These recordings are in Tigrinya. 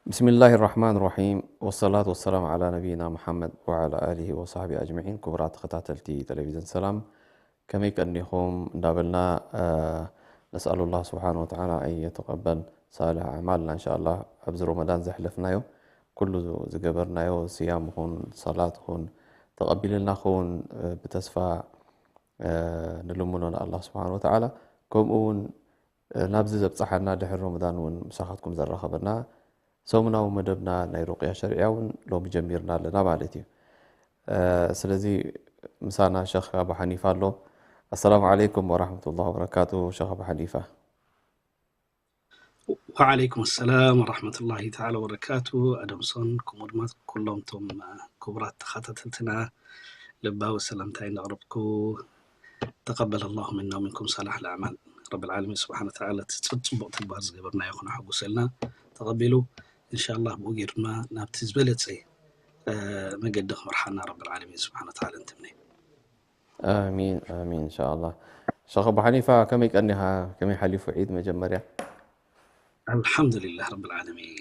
بسم الله الرحمن الرحيم، والصلاة والسلام على نبينا محمد وعلى آله وصحبه أجمعين። ክቡራት ተኸታተልቲ ቴሌቪዥን ሰላም፣ ከመይ ቀኒኹም እንዳበልና፣ ነስኣሉ ላህ ስብሓን ወተዓላ ኣን የተቀበል ሳልሕ ኣዕማልና። እንሻ ኣላህ ኣብዚ ረመዳን ዘሕለፍናዮ ኩሉ ዝገበርናዮ ስያም ኹን ሰላት ኹን ተቐቢልልና ኸውን ብተስፋ ንልምኖ ንኣላህ ስብሓን ወተዓላ። ከምኡ እውን ናብዚ ዘብፅሓና ድሕሪ ረመዳን እውን ምሳኻትኩም ዘራኸበና ሰሙናዊ መደብና ናይ ሩቅያ ሸርዕያ እውን ሎሚ ጀሚርና ኣለና ማለት እዩ። ስለዚ ምሳና ሸኽ ኣቡ ሓኒፋ ኣሎ። ኣሰላሙ ዓለይኩም ወራሕመቱላህ ወበረካቱ። ሸኽ ኣቡ ሓኒፋ። ወዓለይኩም ኣሰላም ወራሕመቱላሂ ተዓላ ወበረካቱ። ኣደምሶን ከምኡ ድማ ኩሎም ቶም ክቡራት ተኸታተልትና ልባዊ ሰላምታይ እናቕረብኩ፣ ተቀበለ ላሁ ሚና ወሚንኩም ሳላሕ ልኣዕማል። ረብል ዓለሚን ስብሓነ ወተዓላ እቲ ጽ- ጽቡቕ ተግባር ዝገበርናዮ ክነሐጉሰልና ተቐቢሉ፣ እንሻላህ ብኡ ገይሩ ድማ ናብቲ ዝበለጸ መገዲ ክመርሓና ረብል ዓለሚን ስብሓነ ወተዓላ እንትምነ። ኣሚን ኣሚን እንሻኣላህ። ሸኽ ኣቡ ሓኒፋ ከመይ ቀኒኻ? ከመይ ሓሊፉ ዒድ መጀመርያ? ኣልሓምዱሊላህ ረብል ዓለሚን።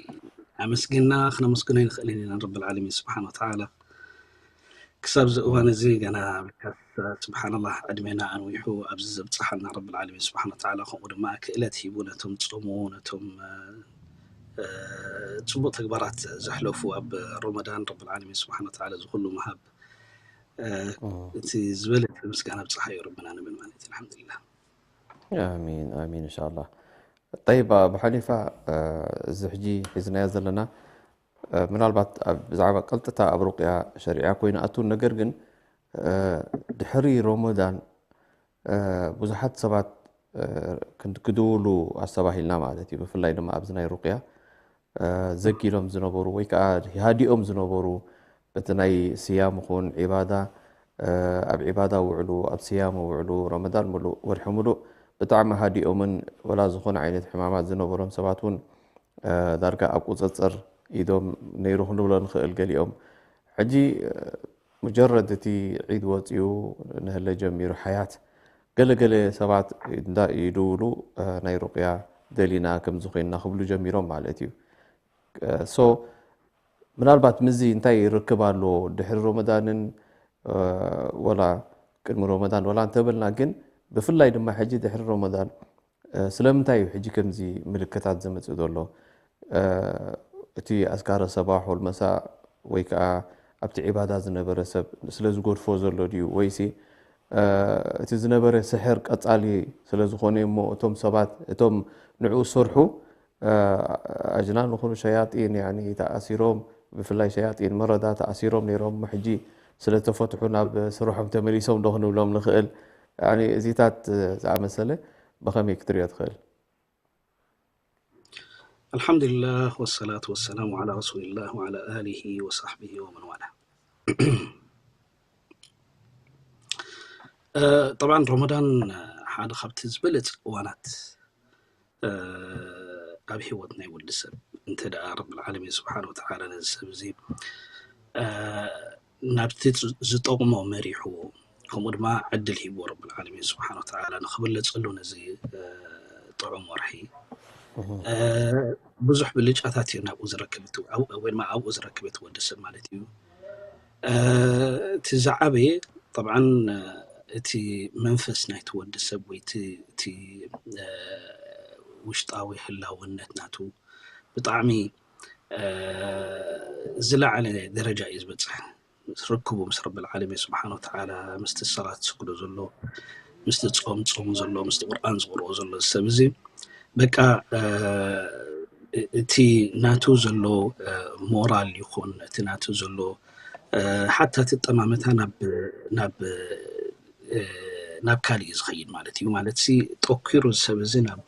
ኣመስጊንና ክነመስግኖ ኣይንኽእልን ኢና ረብል ዓለሚን ስብሓነ ወተዓላ። ክሳብ እዚ እዋን እዚ ገና ብካስ ስብሓንላህ ዕድሜና ኣንዊሑ ኣብዚ ዘብፅሓና ረብል ዓለሚን ስብሓነ ወተዓላ፣ ከምኡ ድማ ክእለት ሂቡ ነቶም ጾሙ ነቶም እ፣ ጽቡቕ ተግባራት ዘሕለፉ ኣብ ረመዳን ረብል ዓለሚን ስብሓነ ወተዓላ እዚ ኩሉ ምሃብ እ፣ እቲ ዝበለጸ ምስጋና ብፅሓዮ ረብና ንብል ማለት እዩ። ኣልሓምዱሊላህ። ኣሚን ኣሚን እንሻኣላህ። ጠይብ ኣቡ ሓኒፋ፣ እዚ ሕጂ ሒዝናዮ ዘለና ምናልባት ብዛዕባ ቀልጥታ ኣብ ሩቅያ ሸሪዓ ኮይኑ ኣትውን፣ ነገር ግን ድሕሪ ሮሞዳን ብዙሓት ሰባት ክድውሉ ኣስተባሂልና ማለት እዩ። ብፍላይ ድማ ኣብዚ ናይ ሩቅያ ዘጊሎም ዝነበሩ ወይ ከዓ ሃዲኦም ዝነበሩ በቲ ናይ ስያም ኹን ዒባዳ ኣብ ዒባዳ ውዕሉ ኣብ ስያም ውዕሉ ረመዳን ሙሉእ ወርሒ ሙሉእ ብጣዕሚ ሃዲኦምን ወላ ዝኾነ ዓይነት ሕማማት ዝነበሮም ሰባት እውን ዳርጋ ኣብ ቁፅፅር ኢዶም ነይሩ ክንብሎ ንኽእል። ገሊኦም ሕጂ ሙጀረድ እቲ ዒድ ወፂኡ ንህለ ጀሚሩ ሓያት ገለገለ ሰባት እንዳ ይድውሉ ናይ ሩቅያ ደሊና ከምዚ ኮይንና ክብሉ ጀሚሮም ማለት እዩ። ሶ ምናልባት ምዚ እንታይ ርክብ ኣለዎ ድሕሪ ሮመዳንን ወላ ቅድሚ ሮመዳን ወላ እንተበልና፣ ግን ብፍላይ ድማ ሕጂ ድሕሪ ሮመዳን ስለምንታይ እዩ ሕጂ ከምዚ ምልክታት ዝመፅእ ዘሎ? እቲ ኣዝካረ ሰባሕ ወልመሳእ ወይ ከዓ ኣብቲ ዒባዳ ዝነበረ ሰብ ስለ ዝጎድፎ ዘሎ ድዩ? ወይሲ እቲ ዝነበረ ስሕር ቀፃሊ ስለ ዝኾነ እሞ እቶም ሰባት እቶም ንዕኡ ዝሰርሑ ኣጅናን ዝኾኑ ሸያጢን ያኒ ተኣሲሮም፣ ብፍላይ ሸያጢን መረዳ ተኣሲሮም ነይሮም እሞ ሕጂ ስለ ተፈትሑ ናብ ስርሖም ተመሊሶም ዶ ክንብሎም ንኽእል? ያኒ እዚታት ዝኣመሰለ ብኸመይ ክትሪኦ ትኽእል? ኣልሓምዱሊላህ ወሰላቱ ወሰላሙ ዓላ ረሱሊላህ ወዓላ ኣሊሂ ወሳሕቢሂ ወመን ዋላ። ጠብዓን ረመዳን ሓደ ካብቲ ዝበለፀ እዋናት ኣብ ህይወት ናይ ወዲ ሰብ እንተ ደኣ ረብል ዓለሚን ስብሓን ወተዓላ ነዚ ሰብ እዚ ናብቲ ዝጠቕሞ መሪሕዎ፣ ከምኡ ድማ ዕድል ሂብዎ ረብል ዓለሚን ስብሓን ወተዓላ ንኽብለፀሉ ነዚ ጥዑም ወርሒ። ብዙሕ ብልጫታት እዩ ናብኡ ዝረክብ እቲ ወይ ድማ ኣብኡ ዝረክብ እቲ ወዲ ሰብ ማለት እዩ። እቲ ዝዓበየ ጠብዓን እቲ መንፈስ ናይቲ ወዲ ሰብ ወይ እቲ ውሽጣዊ ህላውነት ናቱ ብጣዕሚ ዝለዓለ ደረጃ እዩ ዝበፅሕ። ርክቡ ምስ ረብል ዓለሚን ስብሓን ወተዓላ፣ ምስቲ ሰላት ዝስግዶ ዘሎ፣ ምስቲ ፆም ፆሙ ዘሎ፣ ምስቲ ቁርኣን ዝቕርኦ ዘሎ ሰብ እዚ በቃ እቲ ናቱ ዘሎ ሞራል ይኹን እቲ ናቱ ዘሎ ሓታ እቲ ጠማመታ ናብ ናብ ናብ ካልእ እዩ ዝኸይድ ማለት እዩ። ማለት ሲ ጠኪሩ ሰብ እዚ ናብ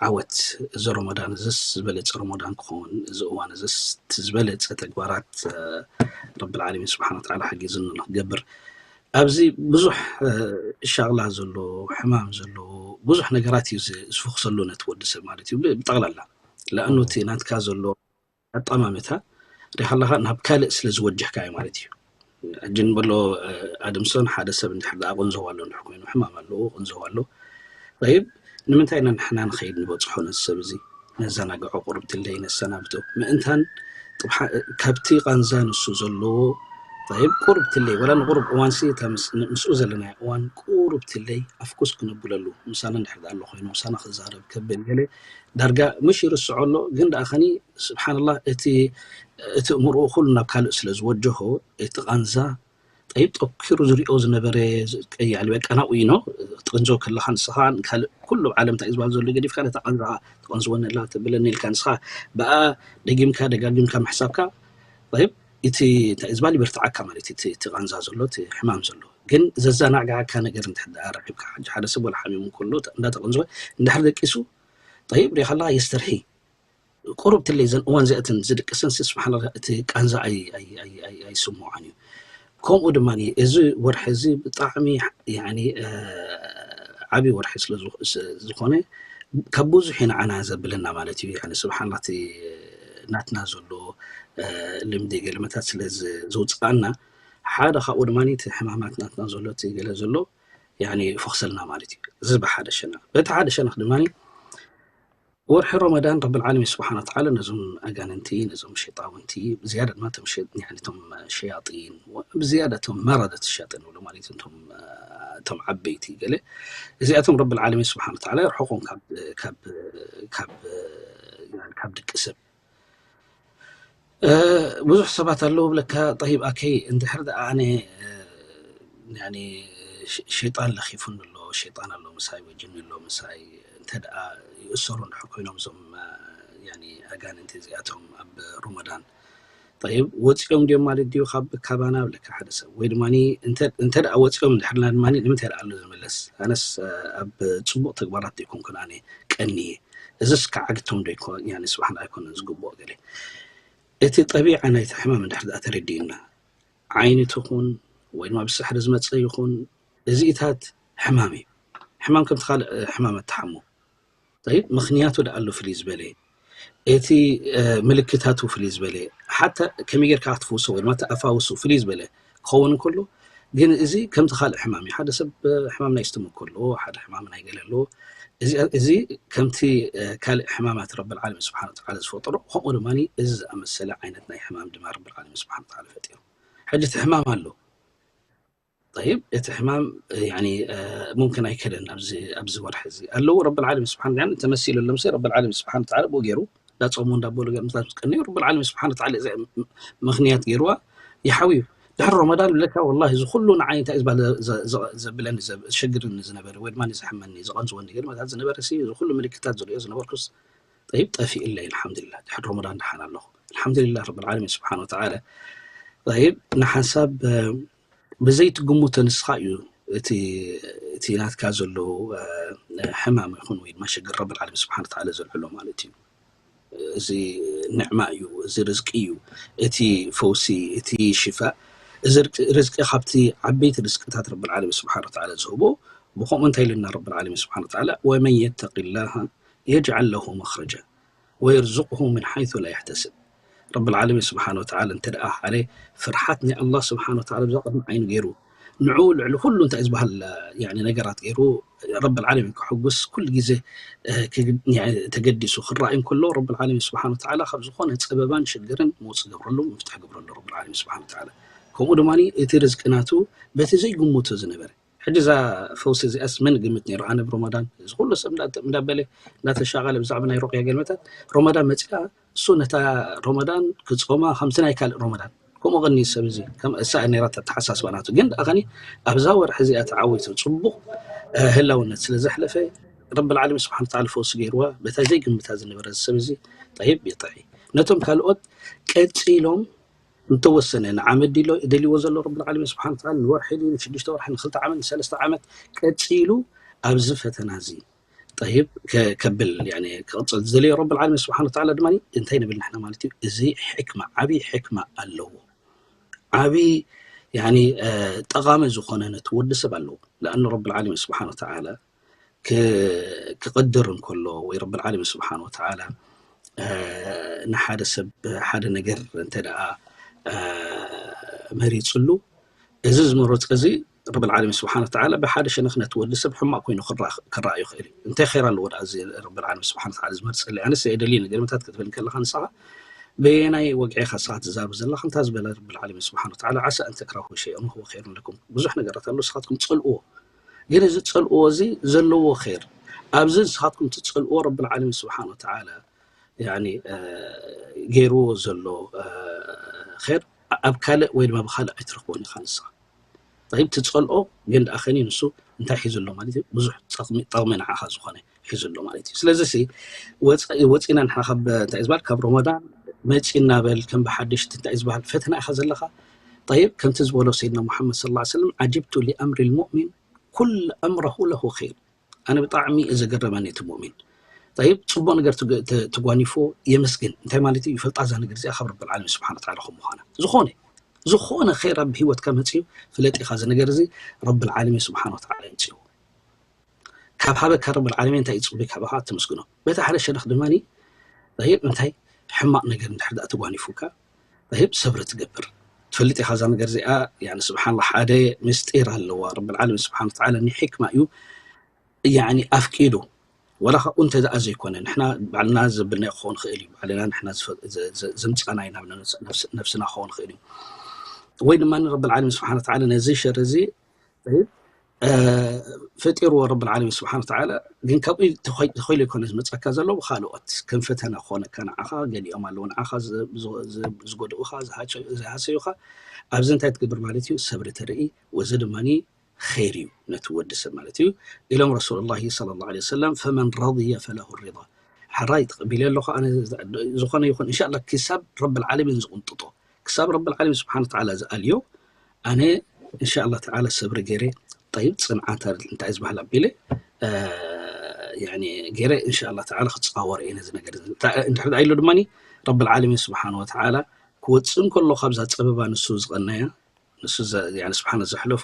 ዓወት እዚ ረመዳን እዚስ ዝበለፀ ረመዳን ክኸውን እዚ እዋን እዚስ ዝበለፀ ተግባራት ረብል ዓለሚን ስብሓን ወተዓላ ሓጊዙ ንክገብር ኣብዚ ብዙሕ ሻቕላ ዘለዎ ሕማም ዘለዎ ብዙሕ ነገራት እዩ ዝፎክሰሉ ነቲ ወዲ ሰብ ማለት እዩ ብጠቕላላ። ለኣኑ እቲ ናትካ ዘሎ ኣጠማምታ ሪኻ ኣለኻ ናብ ካልእ ስለ ዝወጀህካ እዩ ማለት እዩ። ሕጂ ንበሎ ኣድምሶን ሓደ ሰብ እንድሕር ደኣ ቁንዘው ኣሎ እንድሕር ኮይኑ ሕማም ኣለዎ ቁንዘው ኣሎ ይብ ንምንታይ ኢና ንሕና ንኸይድ ንበፅሖ ነዚ ሰብ እዚ ነዘናግዖ ቁርብትለይ ነሰናብቶ ምእንታን ካብቲ ቃንዛ ንሱ ዘለዎ ይብ ቁርብትለይ ወላ ንቁሩብ እዋንሲ ምስኡ ዘለናዮ እዋን ቁርብትለይ ኣፍኩስ ክነብለሉ ምሳና እንድሕር ደኣ ኣሎ ኮይኑ ምሳና ክዛረብ ከብል ገለ ዳርጋ ምሽ ይርስዖ ኣሎ ግን ደኣ ኸኒ ስብሓንላህ እቲ እቲ እምርኡ ኩሉ ናብ ካልእ ስለ ዝወጀሆ እቲ ቃንዛ ጠይብ ጠኪሩ ዝሪኦ ዝነበረ ቀያሊ በቃ ናብኡ ኢኖ ትቕንዞ ከለኻ ንስኻ ካልእ ኩሉ ዓለም እንታይ ዝባል ዘሎ ገዲፍካ ነታ ቃንዛ ትቐንዝወኒ ኣላ ትብለኒ ኢልካ ንስኻ ብኣ ደጊምካ ደጋጊምካ ምሕሳብካ ጠይብ እቲ እንታይ ዝባል ይብርትዓካ ማለት እዩ እቲ ቃንዛ ዘሎ እቲ ሕማም ዘሎ ግን ዘዘናግዓካ ነገር እንድሕር ደኣ ረኺብካ ሕጂ ሓደ ሰብ ወላ ሓሚሙ እንከሎ እንዳተቐንዘወ እንድሕር ደቂሱ ጠይብ ሪኻ ኣለኻ የስተርሒ ቁሩብ ትለይ ዘን እዋን እዚኣተን ዝድቅሰን ሲ ስብሓን እቲ ቃንዛ ኣይስምዖን እዩ። ከምኡ ድማ እዚ ወርሒ እዚ ብጣዕሚ ዓብዪ ወርሒ ስለዝኾነ ካብ ብዙሕ ኢና ዓና ዘብለና ማለት እዩ። ስብሓን እቲ ናትና ዘሎ ልምዲ ገለመታት ስለ ዘውፅኣና ሓደ ካብኡ ድማ እቲ ሕማማት ናትና ዘሎ እቲ ገለ ዘሎ ይፈኽሰልና ማለት እዩ። እዚ ብሓደ ሸነኽ። በቲ ሓደ ሸነኽ ድማ ወርሒ ረመዳን ረብል ዓለሚን ስብሓን ወተዓላ ነዞም ኣጋንንቲ ነዞም ሸይጣውንቲ ብዝያዳ ድማ ቶም ሸያጢን ብዝያዳ ቶም መረደት ሸያጢን ንብሎ ማለት እዩ ቶም ዓበይቲ ገለ እዚኣቶም ረብል ዓለሚን ስብሓን ወተዓላ የርሕቆም ካብ ድቂ ሰብ ብዙሕ ሰባት ኣለዉ ብለካ ጠይብ ኣከይ እንድሕር ደኣ ኣነ ሸይጣን ለኺፉኒ ኣሎ ሸይጣን ኣሎ ምሳይ ወይ ጅኒ ኣሎ ምሳይ እንተ ደኣ ይእሰሩ እንድሕር ኮይኖም እዞም ኣጋንንቲ እዚኣቶም ኣብ ሮመዳን ጠይብ ወፂኦም ድዮም ማለት ድዩ ካብ ካባና ብለካ ሓደ ሰብ ወይ ድማ እንተ ደኣ ወፂኦም እንድሕርና ድማ ንምንታይ ደኣ ኣሎ ዝምለስ ኣነስ ኣብ ፅቡቅ ተግባራት ዘይኮንኩን ኣነ ቀንየ እዚስ ከዓግቶም ዶ ይኮን ስብሓን ኣይኮነን ዝግብኦ ገለ እቲ ጠቢዓ ናይቲ ሕማም እንድሕር ደኣ ተረዲእና ዓይኒ ትኹን ወይ ድማ ብስሕሪ ዝመፀ ይኹን እዚኢታት ሕማም እዩ ሕማም ከምቲ ካልእ ሕማም ኣትሓሞ ጠይብ ምኽንያቱ ደኣ ኣሎ ፍልይ ዝበለ እቲ ምልክታቱ ፍልይ ዝበለ ሓታ ከመይ ጌርካ ክትፍውሶ ወይ ድማ ተኣፋውሱ ፍልይ ዝበለ ክኸውን እንከሎ ግን እዚ ከምቲ ካልእ ሕማም እዩ ሓደ ሰብ ሕማም ናይ ስትምክ ኣለዎ ሓደ ሕማም ናይ ገለ ኣለዎ እዚ ከምቲ ካልእ ሕማማት ረብል ዓለሚን ስብሓን ወተዓላ ዝፈጠሮ ከምኡ ድማ እዚ ዝኣመሰለ ዓይነት ናይ ሕማም ድማ ረብል ዓለሚን ስብሓን ወተዓላ ፈጢሩ ሕጂ እቲ ሕማም ኣሎ ጠይብ እቲ ሕማም ሙምክን ኣይከደን ኣብዚ ወርሒ እዚ ኣለዉ ረብል ዓለሚን ስብሓን ተመሲሉ ኣለምሰ ረብል ዓለሚን ስብሓን ወተዓላ ብኡ ገይሩ እንዳፀሙ እንዳበሉ ገርምታት ምስ ቀንዩ ረብል ዓለሚን ስብሓን ወተዓላ እዚኣ ምኽንያት ገይርዋ ይሓውዩ ድሕሪ ረመዳን ብለካ ወላሂ እዚ ኩሉ ንዓይ እንታይ ዝበሃል ዘብለኒ ዘሸግርኒ ዝነበረ ወይ ድማ ዘሕመኒ ዘቐንዝወኒ ገርምታት ዝነበረ እዚ ኩሉ ምልክታት ዝሪኦ ዝነበርኩስ ጠይብ ጠፊእለይ ኣልሓምዱሊላህ ድሕሪ ረመዳን ደሓን ኣለኹ ኣልሓምዱሊላህ ረብል ዓለሚን ስብሓን ወተዓላ ጠይብ ንሓንሳብ ብዘይትግምቶ ንስኻ እዩ እቲ ናትካ ዘሎ ሕማም ይኹን ወይ ድማ ሽግር ረብል ዓለሚን ስብሓን ወተዓላ ዘልዕሎ ማለት እዩ እዚ ንዕማ እዩ እዚ ርዝቂ እዩ እቲ ፈውሲ እቲ ሽፋእ እዚ ርዝቂ ካብቲ ዓበይቲ ርዝቅታት ረብል ዓለሚን ስብሓን ወተዓላ ዝህቦ ብኸምኡ እንታይ ኢልና ረብል ዓለሚን ስብሓን ወተዓላ ወመን የተቂ ላሃ የጅዓል ለሁ መኽረጃ ወየርዙቅሁ ምን ሓይሱ ላ ያሕተስብ ረብል ዓለሚን ስብሓን ወተዓላ እንተ ደኣ ሓደ ፍርሓት ናይ ኣላህ ስብሓን ወተዓላ ብዛ ቅድሚ ዓይኑ ገይሩ ንዑ ልዕሊ ኩሉ እንታይ ዝበሃል ነገራት ገይሩ ረብል ዓለሚን ክሕጉስ ኩሉ ግዜ ተገዲሱ ክረኣይ እንከሎ ረብል ዓለሚን ስብሓን ወተዓላ ካብ ዝኾነ ፀበባን ሽግርን መውፅእ ገብረሉ ምፍትሕ ገብረሉ ረብል ዓለሚን ስብሓን ወተዓላ ከምኡ ድማ እቲ ርዝቂ ናቱ በቲ ዘይግምቶ ዝነበረ ሕጂ እዛ ፈውሲ እዚኣስ መን ግምት ነይሩ ኣነ ብሮመዳን እዚ ኩሉ ሰብ እንዳበለ እንዳተሻቀለ ብዛዕባ ናይ ሩቅያ ገልመታት ሮመዳን መፂኣ እሱ ነታ ሮመዳን ክፀማ ከምቲ ናይ ካልእ ሮመዳን ከምኡ ቀኒ ሰብ እዚ እሳ ነራ ተተሓሳስባ ናቱ ግን ደኣ ከኒ ኣብዛ ወርሒ እዚኣ ተዓዊቱ ፅቡቅ ህላውነት ስለ ዘሕለፈ ረብል ዓለሚን ስብሓን ተዓላ ፈውሲ ገይርዋ በታ ዘይግምታ ዝነበረ ሰብ እዚ። ጠይብ ይጥዒ። ነቶም ካልኦት ቀፂሎም እንተወሰነ ንዓመት ድሎ ደልዎ ዘሎ ረብል ዓለሚን ስብሓን ተዓላ ንወርሒ ድዩ ንሽዱሽተ ወርሒ ንክልተ ዓመት ንሰለስተ ዓመት ቀፂሉ ኣብዚ ፈተና እዚ ጠይብ ከብል ክቕፅል ዝደለዮ ረብል ዓለሚን ስብሓን ተዓላ ድማ እንታይ ንብል ንሕና ማለት እዩ። እዚ ሕክማ ዓብይ ሕክማ ኣለዎ። ዓብይ ጠቓሚ ዝኾነ ነቲ ወዲ ሰብ ኣለዎ። ለኣኑ ረብል ዓለሚን ስብሓን ተዓላ ክቕድር እንከሎ ወይ ረብል ዓለሚን ስብሓን ወተዓላ ንሓደ ሰብ ሓደ ነገር እንተ ደኣ መሪፅሉ እዚ ዝመረፀ እዚ ረብል ዓለሚን ስብሓን ወተዓላ ብሓደ ሸነኽ ነቲ ወዲ ሰብ ሕማቕ ኮይኑ ክረኣ ይኽእል እዩ። እንታይ ኸይር ኣለዎ ደኣ እዚ ረብል ዓለሚን ስብሓን ወተዓላ ዝመርፀለይ? ኣነስ የደልየ ነገር ምታት ክትብል ከለኻ ንስኻ በየናይ ወግዒ ኢኻ ንስኻ ትዛረብ ዘለኻ? እንታይ ዝበለ ረብል ዓለሚን ስብሓን ወተዓላ ዓሳ ኣን ተክረሁ ሸይአን ወሁወ ኸይሩን ለኩም። ብዙሕ ነገራት ኣሎ ንስኻትኩም ትፀልእዎ፣ ግን እዚ ትፀልእዎ እዚ ዘለዎ ኸይር ኣብዚ ንስኻትኩም ትፀልእዎ ረብል ዓለሚን ስብሓን ወተዓላ ገይርዎ ዘሎ ር ኣብ ካልእ ወይ ድማ ብካልእ ኣይትረክቦን ኢኻ ንስኻ። ይብ ትፀልኦ ግን ደኣ ኸኒ ንሱ እንታይ ሒዙ ኣሎ ማለት እዩ? ብዙሕ ጠቕሚ ንዓኻ ዝኾነ ሒዙ ኣሎ ማለት እዩ። ስለዚ ሲ ወፂና ንሕና ካብ እንታይ ዝበሃል ካብ ሮመዳን መፂ እናበል ከም ብሓድሽቲ እንታይ ዝበሃል ፈተና ኢኻ ዘለኻ። ጠይብ ከምቲ ዝበሎ ሰይድና ሙሓመድ ስለ ላ ሰለም ዓጅብቱ ሊኣምሪ ልሙእሚን ኩል ኣምረሁ ለሁ ኸይር። ኣነ ብጣዕሚ እዩ ዘገረመኒ እቲ ሙእሚን። ጠይብ ፅቡቅ ነገር ተጓኒፎ የመስግን። እንታይ ማለት እዩ? ይፈልጣ እዛ ነገር እዚኣ ካብ ረብል ዓለሚን ስብሓን ወተዓላ ከም ምዃና። ዝኾነ ዝኾነ ኸይር ኣብ ህይወትካ መፅዩ ፍለጥ ኢኻ። እዚ ነገር እዚ ረብል ዓለሚን ስብሓን ወተዓላ የምፅዎ። ካብ ሃበካ ረብል ዓለሚን እንታይ ይፅቡይ ካባኻ? ተመስግኖ። በታ ሓደ ሸነኽ ድማ ጠይብ እንታይ ሕማቕ ነገር እንድሕር ደኣ ተጓኒፉካ ጠይብ ሰብሪ ትገብር። ትፈልጥ ኢኻ እዛ ነገር እዚኣ ስብሓንላ ሓደ ምስጢር ኣለዋ። ረብል ዓለሚን ስብሓን ወተዓላ ንሕክማ እዩ ኣፍቂዱ። ወላ ካብኡ እንተ ደኣ ዘይኮነ ንሕና ባዕልና ዘብልና ክኸውን ክእል እዩ። ባዕልና ንሕና ዘምፃናይ ናብ ነፍስና ክኸውን ክእል እዩ። ወይ ድማ ረብል ዓለሚን ስብሓን ወተዓላ ነዚ ሸር እዚ ፈጢርዎ ረብል ዓለሚን ስብሓን ወተዓላ። ግን ካብኡ ተኸይሉ ይኮነ ዝመፀካ ዘሎ ብካልኦት ከም ፈተና ክኾነካ ንዓኻ ገሊኦም ኣለዉ ንዓኻ ዝጎድኡኻ ዝሃሰዩኻ። ኣብዚ እንታይ ትገብር ማለት እዩ? ሰብሪ ተርኢ። ወዚ ድማ ኸይር እዩ ነቲ ወዲ ሰብ ማለት እዩ። ኢሎም ረሱሉላሂ ሰለላሁ ዐለይሂ ወሰለም ፈመን ረድየ ፈለሁ ሪዳ። ሕራይ ተቐቢለ ኣለኹ ኣነ ዝኾነ ይኹን እንሻላ ክሳብ ረብል ዓለሚን ዝቕንጥጦ ክሳብ ረብል ዓለሚን ስብሓን ወተዓላ ዝኣልዮ ኣነ እንሻላ ተዓላ ሰብሪ ገይረ ጠይብ ፅንዓት እንታይ ዝበሃል ኣቢለ ገይረ እንሻላ ተዓላ ክፃወር እየ ነዚ ነገር እዚ። እንድሕር ኢሉ ድማ ረብል ዓለሚን ስብሓን ወተዓላ ክወፅእ እንከሎ ካብዛ ፀበባ ንሱ ዝቐነያ ንሱ ስብሓን ዘሕለፎ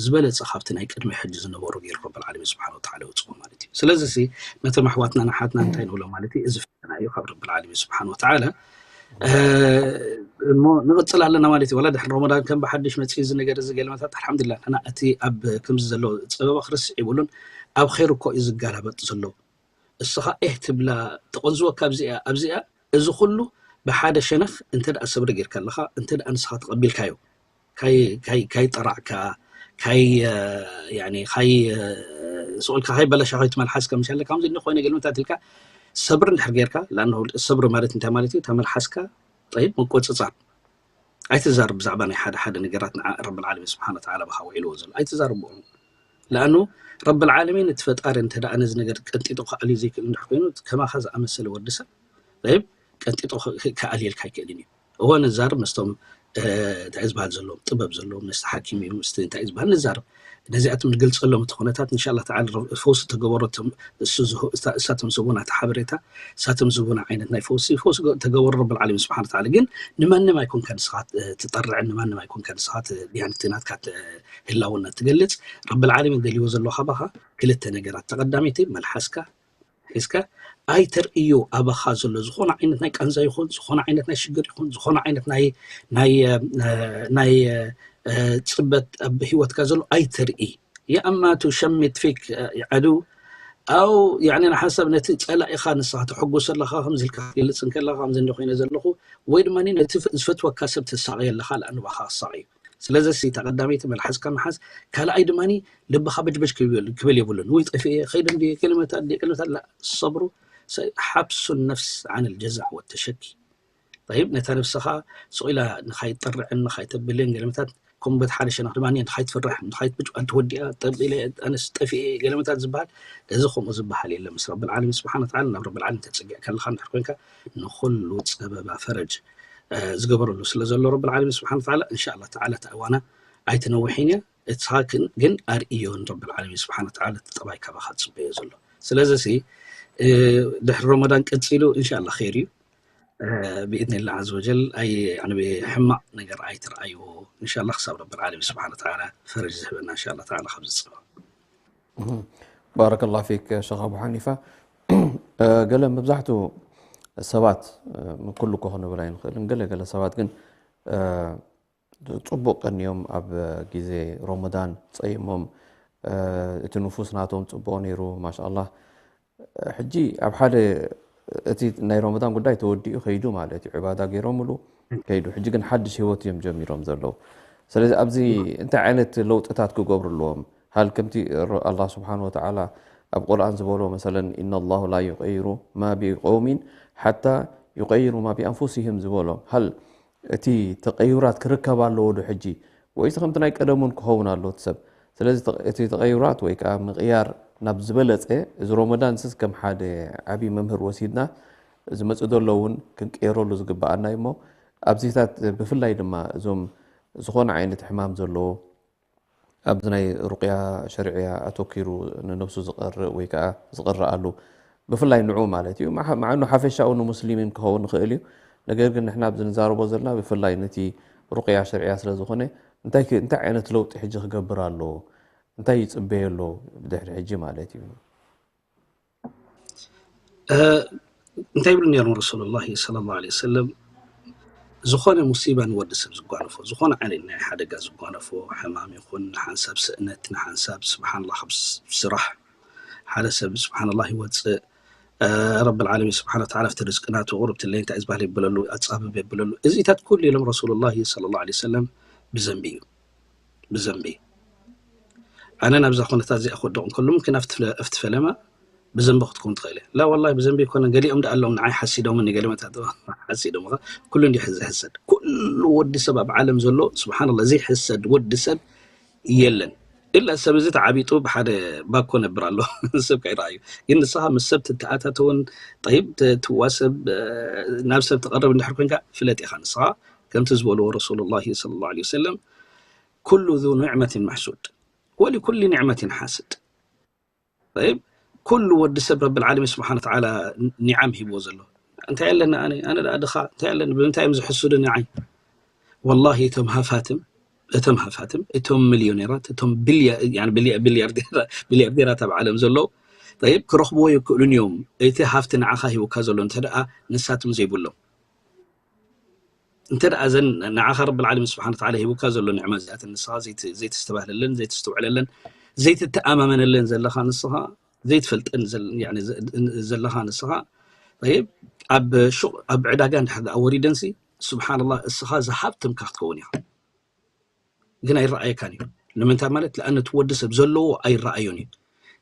ዝበለፀ ካብቲ ናይ ቅድሚ ሕጂ ዝነበሩ ገይሩ ረብል ዓለሚን ስብሓን ወተዓላ ይወፅዎ ማለት እዩ። ስለዚ ሲ ነቶም ኣሕዋትና ንሓትና እንታይ ንብሎ ማለት እዩ? እዚ ፈተና እዩ ካብ ረብል ዓለሚን ስብሓን ወተዓላ። እሞ ንቕፅል ኣለና ማለት እዩ። ወላ ድሕሪ ረመዳን ከም ብሓድሽ መፅዩ እዚ ነገር እዚ ገለመታት ኣልሓምዱሊላህ ንሕና እቲ ኣብ ከምዚ ዘሎ ፀበባ ክርስዕ ይብሉን ኣብ ኸይር እኮ እዩ ዝጋላበጥ ዘሎ። እስኻ ኤህ ትብላ ተቐንዝወካ ኣብዚኣ ኣብዚኣ እዚ ኩሉ ብሓደ ሸነኽ እንተ ደኣ ሰብሪ ጌርካ ኣለኻ እንተ ደኣ ንስኻ ተቐቢልካዮ ካይ ጠራዕካ ካይ ስቑልካ ካይ በላሻ ከይትመልሓስ ከም ሻለ ከምዚ እንደ ኮይነ ገልምታት ኢልካ ሰብሪ እንድሕር ጌርካ ለኣንሁ ሰብሪ ማለት እንታይ ማለት እዩ? ተመልሓስካ ጠይብ ምቆፅፃር ኣይትዛረብ ብዛዕባ ናይ ሓደ ሓደ ነገራት ንዓ ረብል ዓለሚን ስብሓን ወተዓላ ብኻ ውዒልዎ ዘሎ ኣይትዛረብኦ። ለኣኑ ረብል ዓለሚን እቲ ፈጣሪ እንተ ደኣ ነዚ ነገር ቀንጢጡ ክኣልዩ ዘይክእል እንድሕር ኮይኑ ከማኻ ዝኣመሰለ ወዲ ሰብ ጠይብ ቀንጢጡ ክኣልየልካ ኣይክእልን እዩ። እወ ንዛረብ ምስቶም እንታይ ዝበሃል ዘለዎም ጥበብ ዘለዎም ምስቲ ሓኪም እዩ ምስቲ እንታይ ዝበሃል ንዛረብ ነዚኣቶም ንገልፀሎም እቲ ኩነታት እንሻላ ተዓላ ፈውሲ ተገበሮ እሳቶም ዝህቡና እቲ ሓበሬታ እሳቶም ዝህቡና ዓይነት ናይ ፈውሲ ፈውሲ ተገበሮ ረብል ዓለሚን ስብሓን ተዓላ ግን ንማንም ኣይኮንካ ንስኻ ትጠርዕን ንማንም ኣይኮንካ ንስኻ ዲያንቲ ናትካ ህላውነት ትገልፅ ረብል ዓለሚን ደልዎ ዘሎ ካባኻ ክልተ ነገራት ተቐዳመይቲ መልሓስካ ሒዝካ ኣይተርእዮ ኣባኻ ዘሎ ዝኾነ ዓይነት ናይ ቃንዛ ይኹን ዝኾነ ዓይነት ናይ ሽግር ይኹን ዝኾነ ዓይነት ናይ ናይ ናይ ፅበት ኣብ ህይወትካ ዘሎ ኣይተርኢ የኣማቱ ሸሚት ፊክ ይዓዱ ኣው ንሓሳብ ነቲ ፀላኢኻ ንስኻ ተሐጉስ ኣለኻ ከምዚ ኢልካ ክትገልፅ እንከለኻ ከምዚ እንደ ኮይነ ዘለኹ ወይ ድማ ነቲ ዝፈትወካ ሰብ ተሳቕየ ኣለኻ ለኣንባኻ ክሳቕ እዩ ስለዚ ሲ ተቐዳመይቲ መልሓስካ ምሓዝ ካልኣይ ድማ ልብኻ በጅበጅ ክብል የብሉን ወይ ጠፊኤ ከይደ እንዲ ክልመታት እንዲ ክልመታት ላ ሰብሩ ሓብሱ ነፍስ ዓን ልጀዛዕ ወተሸኪ ይብ ነታ ነፍስኻ ስቕ ኢላ ንኻይጠርዕን ንኻይተብልን ገለመታት ከምኡ በቲ ሓደ ሸነኽ ድማ፣ "እንድኻ ኣይትፍራሕ፣ እንድኻ ኣይትብጭ፣ ኣንቲ ወዲኣ፣ ጠብ ኢለ፣ ኣነስ ጠፊኤ" ገለመታት ዝበሃል፣ እዚ ከምኡ ዝበሃል የለን። ምስ ረብል ዓለሚን ስብሓነ ወተዓላ፣ ናብ ረብል ዓለሚን ተጸጊዕ ከለኻ እንድሕር ኮንካ፣ ንኹሉ ጸበባ ፈረጅ፣ እ፣ ዝገበረሉ ስለ ዘሎ ረብል ዓለሚን ስብሓነ ወተዓላ፣ እንሻ ኣላህ ተዓላ እታ እዋና ኣይትነውሕን እያ። እትኻ ግን፣ ግን ኣርእዮ ንረብል ዓለሚን ስብሓነ ወተዓላ እቲ ጠባይ ካባኻ ዝጽበዮ ዘሎ። ስለዚ ሲ፣ እ፣ ድሕሪ ረመዳን ቀጺሉ እንሻ ኣላህ ኸይር እዩ። እ፣ ብኢዝኒላህ ዓዘ ወጀል፣ ኣይ፣ ያኒ፣ ሕማቕ ነገር ኣይትርኣይዎ። እንሻ ኣላህ ክሳብ ረብል ዓለሚን ስብሓነ ወተዓላ ፈረጅ ዝህበና እንሻ ኣላህ ተዓላ ካብ ዝጸበ። እህ። ባረከላሁ ፊክ ሸኽ ኣቡ ሓኒፋ። እ፣ ገለ መብዛሕትኡ ሰባት፣ እ፣ ኩሉ እኮ ክንብል ኣይንኽእልን፣ ገለ ገለ ሰባት ግን፣ እ፣ ጽቡቕ ቀንዮም ኣብ ግዜ ረመዳን ጸይሞም፣ እ፣ እቲ ንፉስ ናቶም ጽቡቕ ነይሩ፣ ማሻኣላህ። ሕጂ ኣብ ሓደ እቲ ናይ ረመዳን ጉዳይ ተወዲኡ ከይዱ ማለት እዩ። ዕባዳ ገይሮምሉ ከይዱ። ሕጂ ግን ሓድሽ ህይወት እዮም ጀሚሮም ዘለዉ። ስለዚ ኣብዚ እንታይ ዓይነት ለውጥታት ክገብሩ ኣለዎም? ሃል ከምቲ ር-፣ ኣላህ ስብሓን ወተዓላ ኣብ ቁርኣን ዝበሎ መሰለን፣ "ኢነ ላሁ ላ ዩቀይሩ ማ ቢቀውሚን ሓታ ዩቀይሩ ማ ቢኣንፉሲህም" ዝበሎ፣ ሃል እቲ ተቀዩራት ክርከብ ኣለዎ ዶ ሕጂ? ወይስ ከምቲ ናይ ቀደሙን ክኸውን ኣሎ እቲ ሰብ? ስለዚ ተቐ-፣ እቲ ተቐዩራት ወይ ከዓ ምቕያር ናብ ዝበለጸ፣ እዚ ሮመዳን ስስ ከም ሓደ ዓብዪ መምህር ወሲድና፣ ዝመጽእ ዘሎ እውን ክንቀይረሉ ዝግበኣና እዩ። እሞ ኣብዚታት ብፍላይ ድማ እዞም ዝኾነ ዓይነት ሕማም ዘለዎ፣ ኣብዚ ናይ ሩቅያ ሸርዕያ ኣተኪሩ ንነብሱ ዝቐርእ ወይ ከዓ ዝቕረኣሉ፣ ብፍላይ ንዑ ማለት እዩ። መዓ-፣ መዓኑ ሓፈሻኡ ንሙስሊሚን ክኸውን ይኽእል እዩ። ነገር ግን ንሕና ኣብዚ ንዛረቦ ዘለና ብፍላይ ነቲ ሩቅያ ሸርዕያ ስለ ዝኾነ፣ እንታይ ክ-፣ እንታይ ዓይነት ለውጢ ሕጂ ክገብር ኣለዎ? እንታይ ይጽበዮ ኣሎ ብድሕሪ ሕጂ ማለት እዩ? እ፣ እንታይ ይብሉ ነይሮም ረሱሉላሂ ሰለላሁ ዐለይሂ ወሰለም? ዝኾነ ሙሲባ ንወዲ ሰብ ዝጓነፎ፣ ዝኾነ ዓይነት ናይ ሓደጋ ዝጓነፎ፣ ሕማም ይኹን፣ ንሓንሳብ ስእነት፣ ንሓንሳብ ስብሓንላህ ካብ ስ-፣ ስራሕ፣ ሓደ ሰብ ስብሓንላህ ይወፅእ፣ እ፣ ረብል ዓለሚን ስብሓነ ወተዓላ ኣብቲ ርዝቂ ናቱ ቁርብ ትለይ እንታይ ዝበሃል የብለሉ፣ ኣፃብብ የብለሉ። እዚታት ኩሉ ኢሎም ረሱሉላሂ ሰለላሁ ዐለይሂ ወሰለም ብዘንቢ እዩ። ብዘንቢ። ኣነ ናብዛ ኩነታት እዚኣ ክወድቕ እንከሎ፣ ምምክን ኣብቲ ፍለ-፣ ኣብቲ ፈለማ ብዘንቢ ክትከውን ትኽእል እያ። ላ ወላሂ ብዘንቢ ኣይኮነን፣ ገሊኦም ደኣ ኣለዎም ንዓይ ሓሲዶምኒ፣ ገለመታት ሓሲዶምኻ። ኩሉ እንዲዩ ዝሕሰድ። ኩሉ ወዲ ሰብ ኣብ ዓለም ዘሎ፣ ስብሓንላህ፣ ዘይሕሰድ ወዲ ሰብ የለን። ኢላ ሰብ እዚ ተዓቢጡ ብሓደ ባኮ ነብር ኣሎ። ሰብ ከይረኣዩ። ግን ንስኻ ምስ ሰብ ትተኣታተውን፣ ጠይብ፣ ት-፣ ትዋሰብ፣ እ፣ ናብ ሰብ ትቐርብ እንድሕር ኮንካ፣ ፍለጥ ኢኻ ንስኻ። ከምቲ ዝበልዎ ረሱሉላሂ ሰለላሁ ዐለይሂ ወሰለም፣ "ኩሉ ዙ ኒዕመቲን መሕሱድ፣ ወሊኩሊ ኒዕመቲን ሓስድ።" ጠይብ፣ ኩሉ ወዲ ሰብ ረብል ዓለሚን ስብሓነ ወተዓላ ኒዓም ሂብዎ ዘሎ። እንታይ ኣለኒ ኣነ? ኣነ ደኣ ድኻ፣ እንታይ ኣለኒ? ብምንታይ እዮም ዝሕስዱ ንዓይ? ወላሂ እቶም ሃፋትም፣ እቶም ሃፋትም፣ እቶም ሚልዮኔራት፣ እቶም ቢልያ-፣ ያኒ ቢልያ-፣ ቢልያርዴራ-፣ ቢልያርዴራት ኣብ ዓለም ዘለዉ፣ ጠይብ፣ ክረኽብዎ ይክእሉን እዮም። እቲ ሃፍቲ ንዓኻ ሂቡካ ዘሎ እንተ ደኣ ንሳቶም ዘይብሎም። እንተ ደኣ እዘን ንዓኻ ረብል ዓለሚን ስብሓነ ወተዓላ ሂቡካ ዘሎ ንዕማ እዚኣተን ንስኻ ዘይት-፣ ዘይተስተባህለለን፣ ዘይተስተውዕለለን፣ ዘይትተኣማመነለን ዘለኻ ንስኻ፣ ዘይትፈልጠን ዘል-፣ ያኒ ዘ-፣ ዘለኻ ንስኻ፣ ጠይብ፣ ኣብ ሹቕ፣ ኣብ ዕዳጋ እንድሕር ደኣ ወሪደንሲ፣ ስብሓንላህ፣ እስኻ ዝሃብተምካ ክትከውን ኢኻ። ግን ኣይረኣየካን እዩ። ንምንታይ ማለት፣ ለኣነ እቲ ወዲ ሰብ ዘለዎ ኣይረኣዮን እዩ።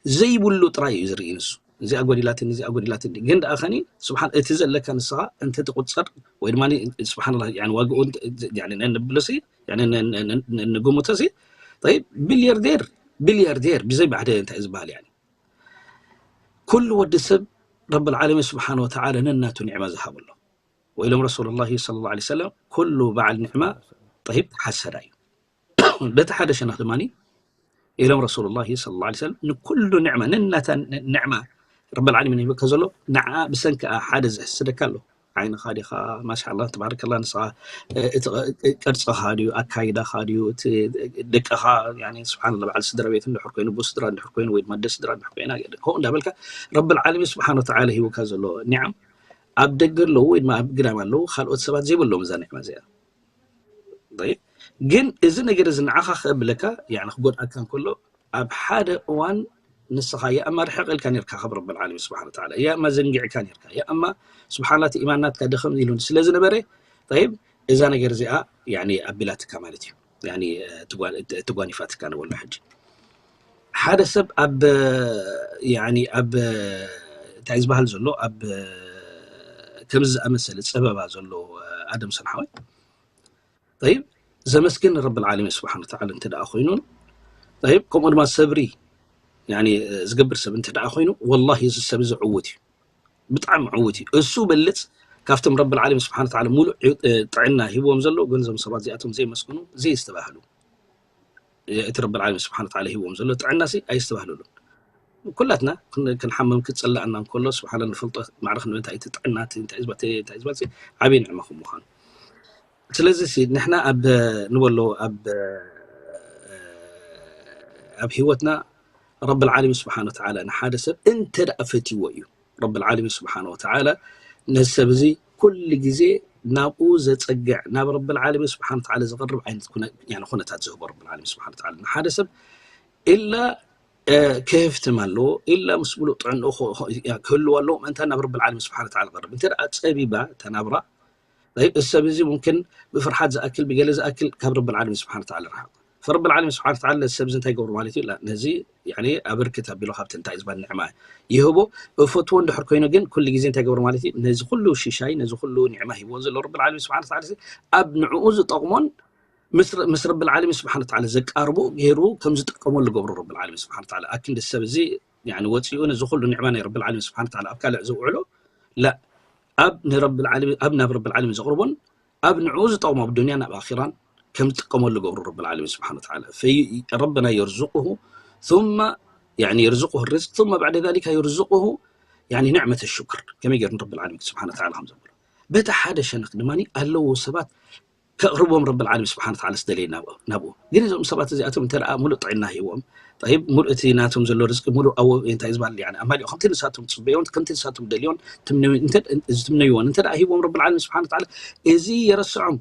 ዘይብሉ ጥራይ እዩ ዝርኢ ንሱ። እዚኣ ጎዲላትኒ፣ እዚኣ ጎዲላትኒ። ግን ደኣ ኸኒ፣ ስብሓን፣ እቲ ዘለካ ንስኻ፣ እንተ ትቁጸር፣ ወይ ድማ፣ ስብሓንላህ፣ ያኒ ዋግኡ እንተ-፣ ያኒ ነንብሎሲ፣ ያኒ ነ-፣ ነ-፣ ነ-፣ ነ-፣ ንግምቶሲ፣ ጠይብ፣ ቢልያርዴር፣ ቢልያርዴር፣ ብዘይ ባዕደ እንታይ እዩ ዝበሃል፣ ያኒ? ኩሉ ወዲ ሰብ፣ ረብል ዓለሚን ስብሓን ወተዓላ ነናቱ ኒዕማ ዝሃበሎ። ወኢሎም ረሱሉላሂ ሰለላሁ ዐለይሂ ወሰለም፣ "ኩሉ በዓል ኒዕማ ጠይብ ተሓሰዳ እዩ። በቲ ሓደ ሸነኽ ድማ" ኢሎም ረሱሉላሂ ሰለላሁ ዐለይሂ ወሰለም፣ "ንኩሉ ኒዕማ፣ ነናታ ኒ-፣ ኒዕማ ረብል ዓለሚን ሂበካ ዘሎ፣ ንዓ ብሰንክኣ ሓደ ዝሕስደካ ኣሎ። ዓይንኻ ዲኻ፣ ማሻኣላህ፣ ተባረከላህ፣ ንስኻ፣ እ፣ እቲ ቅ-፣ ቅርጽኻ ድዩ፣ ኣካይዳኻ ድዩ፣ እቲ ደቅኻ፣ ያኒ፣ ስብሓንላህ፣ በዓል ስድራ ቤት እንድሕር ኮይኑ፣ ኣቦ ስድራ እንድሕር ኮይኑ፣ ወይ ድማ ኣደ ስድራ እንድሕር ኮይና፣ ከምኡ እንዳበልካ ረብል ዓለሚን ስብሓን ወተዓላ ሂቡካ ዘሎ ኒዓም፣ ኣብ ደገ ኣለዉ ወይ ድማ ኣብ ግዳም ኣለዉ፣ ካልኦት ሰባት ዘይብሎም እዛ ኒዕማ እዚኣ። ጠይብ፣ ግን እዚ ነገር እዚ ንዓኻ ከብለካ፣ ያኒ ክጎድኣካ እንከሎ፣ ኣብ ሓደ እዋን ንስኻ ያ እማ ርሕቕ ኢልካ ኔርካ ካብ ረብል ዓለሚን ስብሓነ ወተዓላ፣ ያ እማ ዘንጊዕካ ኔርካ፣ ያ እማ ስብሓንላ እቲ ኢማን ናትካ ደኸም ኢሉ ስለ ዝነበረ፣ ጠይብ፣ እዛ ነገር እዚኣ ያኒ ኣቢላትካ ማለት እዩ። ያኒ፣ እ፣ ትጓ-፣ እ፣ ትጓኒፋትካ ንበሎ ሕጂ። ሓደ ሰብ ኣብ፣ ያኒ ኣብ፣ እንታይ ዝበሃል ዘሎ፣ ኣብ ከምዚ ዝኣመሰለ ጸበባ ዘሎ፣ ኣደም ሰንሓወይ፣ ጠይብ፣ ዘመስግን ረብል ዓለሚን ስብሓን ወተዓላ እንተ ደኣ ኮይኑ፣ ጠይብ፣ ከምኡ ድማ ሰብሪ፣ ያኒ፣ ዝገብር ሰብ እንተ ደኣ ኮይኑ፣ ወላሂ፣ እዚ ሰብ እዚ ዕዉት እዩ። ብጣዕሚ ዕዉት እዩ። እሱ በልጽ ካብቶም ረብል ዓለሚን ስብሓን ወተዓላ ሙሉእ ዒ-፣ ጥዕና ሂብዎም ዘሎ፣ ግን እዞም ሰባት እዚኣቶም ዘይመስግኑ፣ ዘየስተባህሉ። እቲ ረብል ዓለሚን ስብሓን ወተዓላ ሂብዎም ዘሎ ጥዕና ሲ ኣየስተባህሉሉን። ኩላትና ክን-፣ ክንሓመም ክጸላእና እንከሎ፣ ስብሓን ንፈልጦ ማዕረ ክንብል እንታይ እቲ ጥዕና፣ እቲ እንታይ ዝበል፣ እንታይ ዝበል ሲ ዓብዪ ንዕማ ከም ምዃኑ። ስለዚ ሲ ንሕና ኣብ ንበሎ ኣብ፣ ኣብ ህይወትና ረብል ዓለሚን ስብሓን ወተዓላ ንሓደ ሰብ እንተ ደኣ ፈትይዎ እዩ። ረብል ዓለሚን ስብሓን ወተዓላ ነዚ ሰብ እዚ ኩሉ ግዜ ናብኡ ዘጸግዕ፣ ናብ ረብል ዓለሚን ስብሓን ወተዓላ ዘቕርብ ዓይነት ኩነ-፣ ያኒ ኩነታት ዝህቦ ረብል ዓለሚን ስብሓን ወተዓላ ንሓደ ሰብ ኢላ፣ እ፣ ክህፍትም ኣለዎ፣ ኢላ ምስ ሙሉእ ጥዕንኡ ኸ-፣ ኸ-፣ ያ-፣ ክህልዎ ኣለዎ፣ ምእንታ ናብ ረብል ዓለሚን ስብሓን ወተዓላ ክቐርብ። እንተ ደኣ ጸቢባ እታ ናብራ፣ ጠይብ፣ እዚ ሰብ እዚ ሙምክን ብፍርሓት ዝኣክል፣ ብገለ ዝኣክል ካብ ረብል ዓለሚን ስብሓን ወተዓላ ይርሓቕ። ፈረብል ዓለሚን ስብሓን ወተዓላ ነዚ ሰብ እዚ እንታይ ይገብሮ ማለት እዩ? ላ፣ ነዚ፣ ያኒ፣ ኣበርክት ኣቢሉ ካብቲ እንታይ ዝበሃል ንዕማ ይህቦ። እፈትዎ እንድሕር ኮይኑ ግን ኩሉ ግዜ እንታይ ይገብሮ ማለት እዩ? ነዚ ኩሉ ሽሻይ፣ ነዚ ኩሉ ኒዕማ ሂብዎ ዘሎ ረብል ዓለሚን ስብሓን ወተዓላ፣ ኣብ ንዕኡ ዝጠቕሞን ምስ ረ-፣ ምስ ረብል ዓለሚን ስብሓን ወተዓላ ዘቃርቦ ገይሩ ከም ዝጥቀመሉ ገብሮ ረብል ዓለሚን ስብሓን ወተዓላ። ኣኪ እንዲ ሰብ እዚ፣ ያኒ፣ ወፂኡ ነዚ ኩሉ ኒዕማ ናይ ረብል ዓለሚን ስብሓን ወተዓላ ኣብ ካልእ ዘውዕሎ፣ ላ፣ ኣብ ንረብል ዓለሚን፣ ኣብ ናብ ረብል ዓለሚን ዘቕርቦን ኣብ ንዕኡ ዝጠቕሞ ኣብ ዱንያን ኣብ ኣኺራን ከም ዝጥቀመሉ ገብሩ ረብል ዓለሚን ስብሓን ወተዓላ። ፈይ-፣ ረበና የርዙቁሁ ثم፣ ያኒ፣ የርዙቁሁ ርዝቅ ثم بعد ذلك የርዙቁሁ፣ ያኒ፣ ንዕመተ ሽክር። ከመይ ገይሩ ንረብል ዓለሚን ስብሓን ወተዓላ ከም ዘብሎ። በቲ ሓደ ሸነኽ ድማ ኣለዉ ሰባት ከቕርቦም ረብል ዓለሚን ስብሓን ወተዓላ ዝደለየ ናብ-፣ ናብኡ። ግን እዞም ሰባት እዚኣቶም እንተ ደኣ ሙሉእ ጥዕና ሂዎም፣ ጠይብ፣ ሙሉእ እቲ ናቶም ዘሎ ርዝቂ ሙሉእ ኣዎ፣ እንታይ ዝበሃል፣ ያኒ፣ ኣማሊኡ ከምቲ ንሳቶም ዝጽበዮን ከምቲ ንሳቶም ደልዮን ትምነዩ-፣ እንተ-፣ ዝትምነይዎን እንተ ደኣ ሂዎም ረብል ዓለሚን ስብሓን ወተዓላ፣ እዚ የረስዖም፣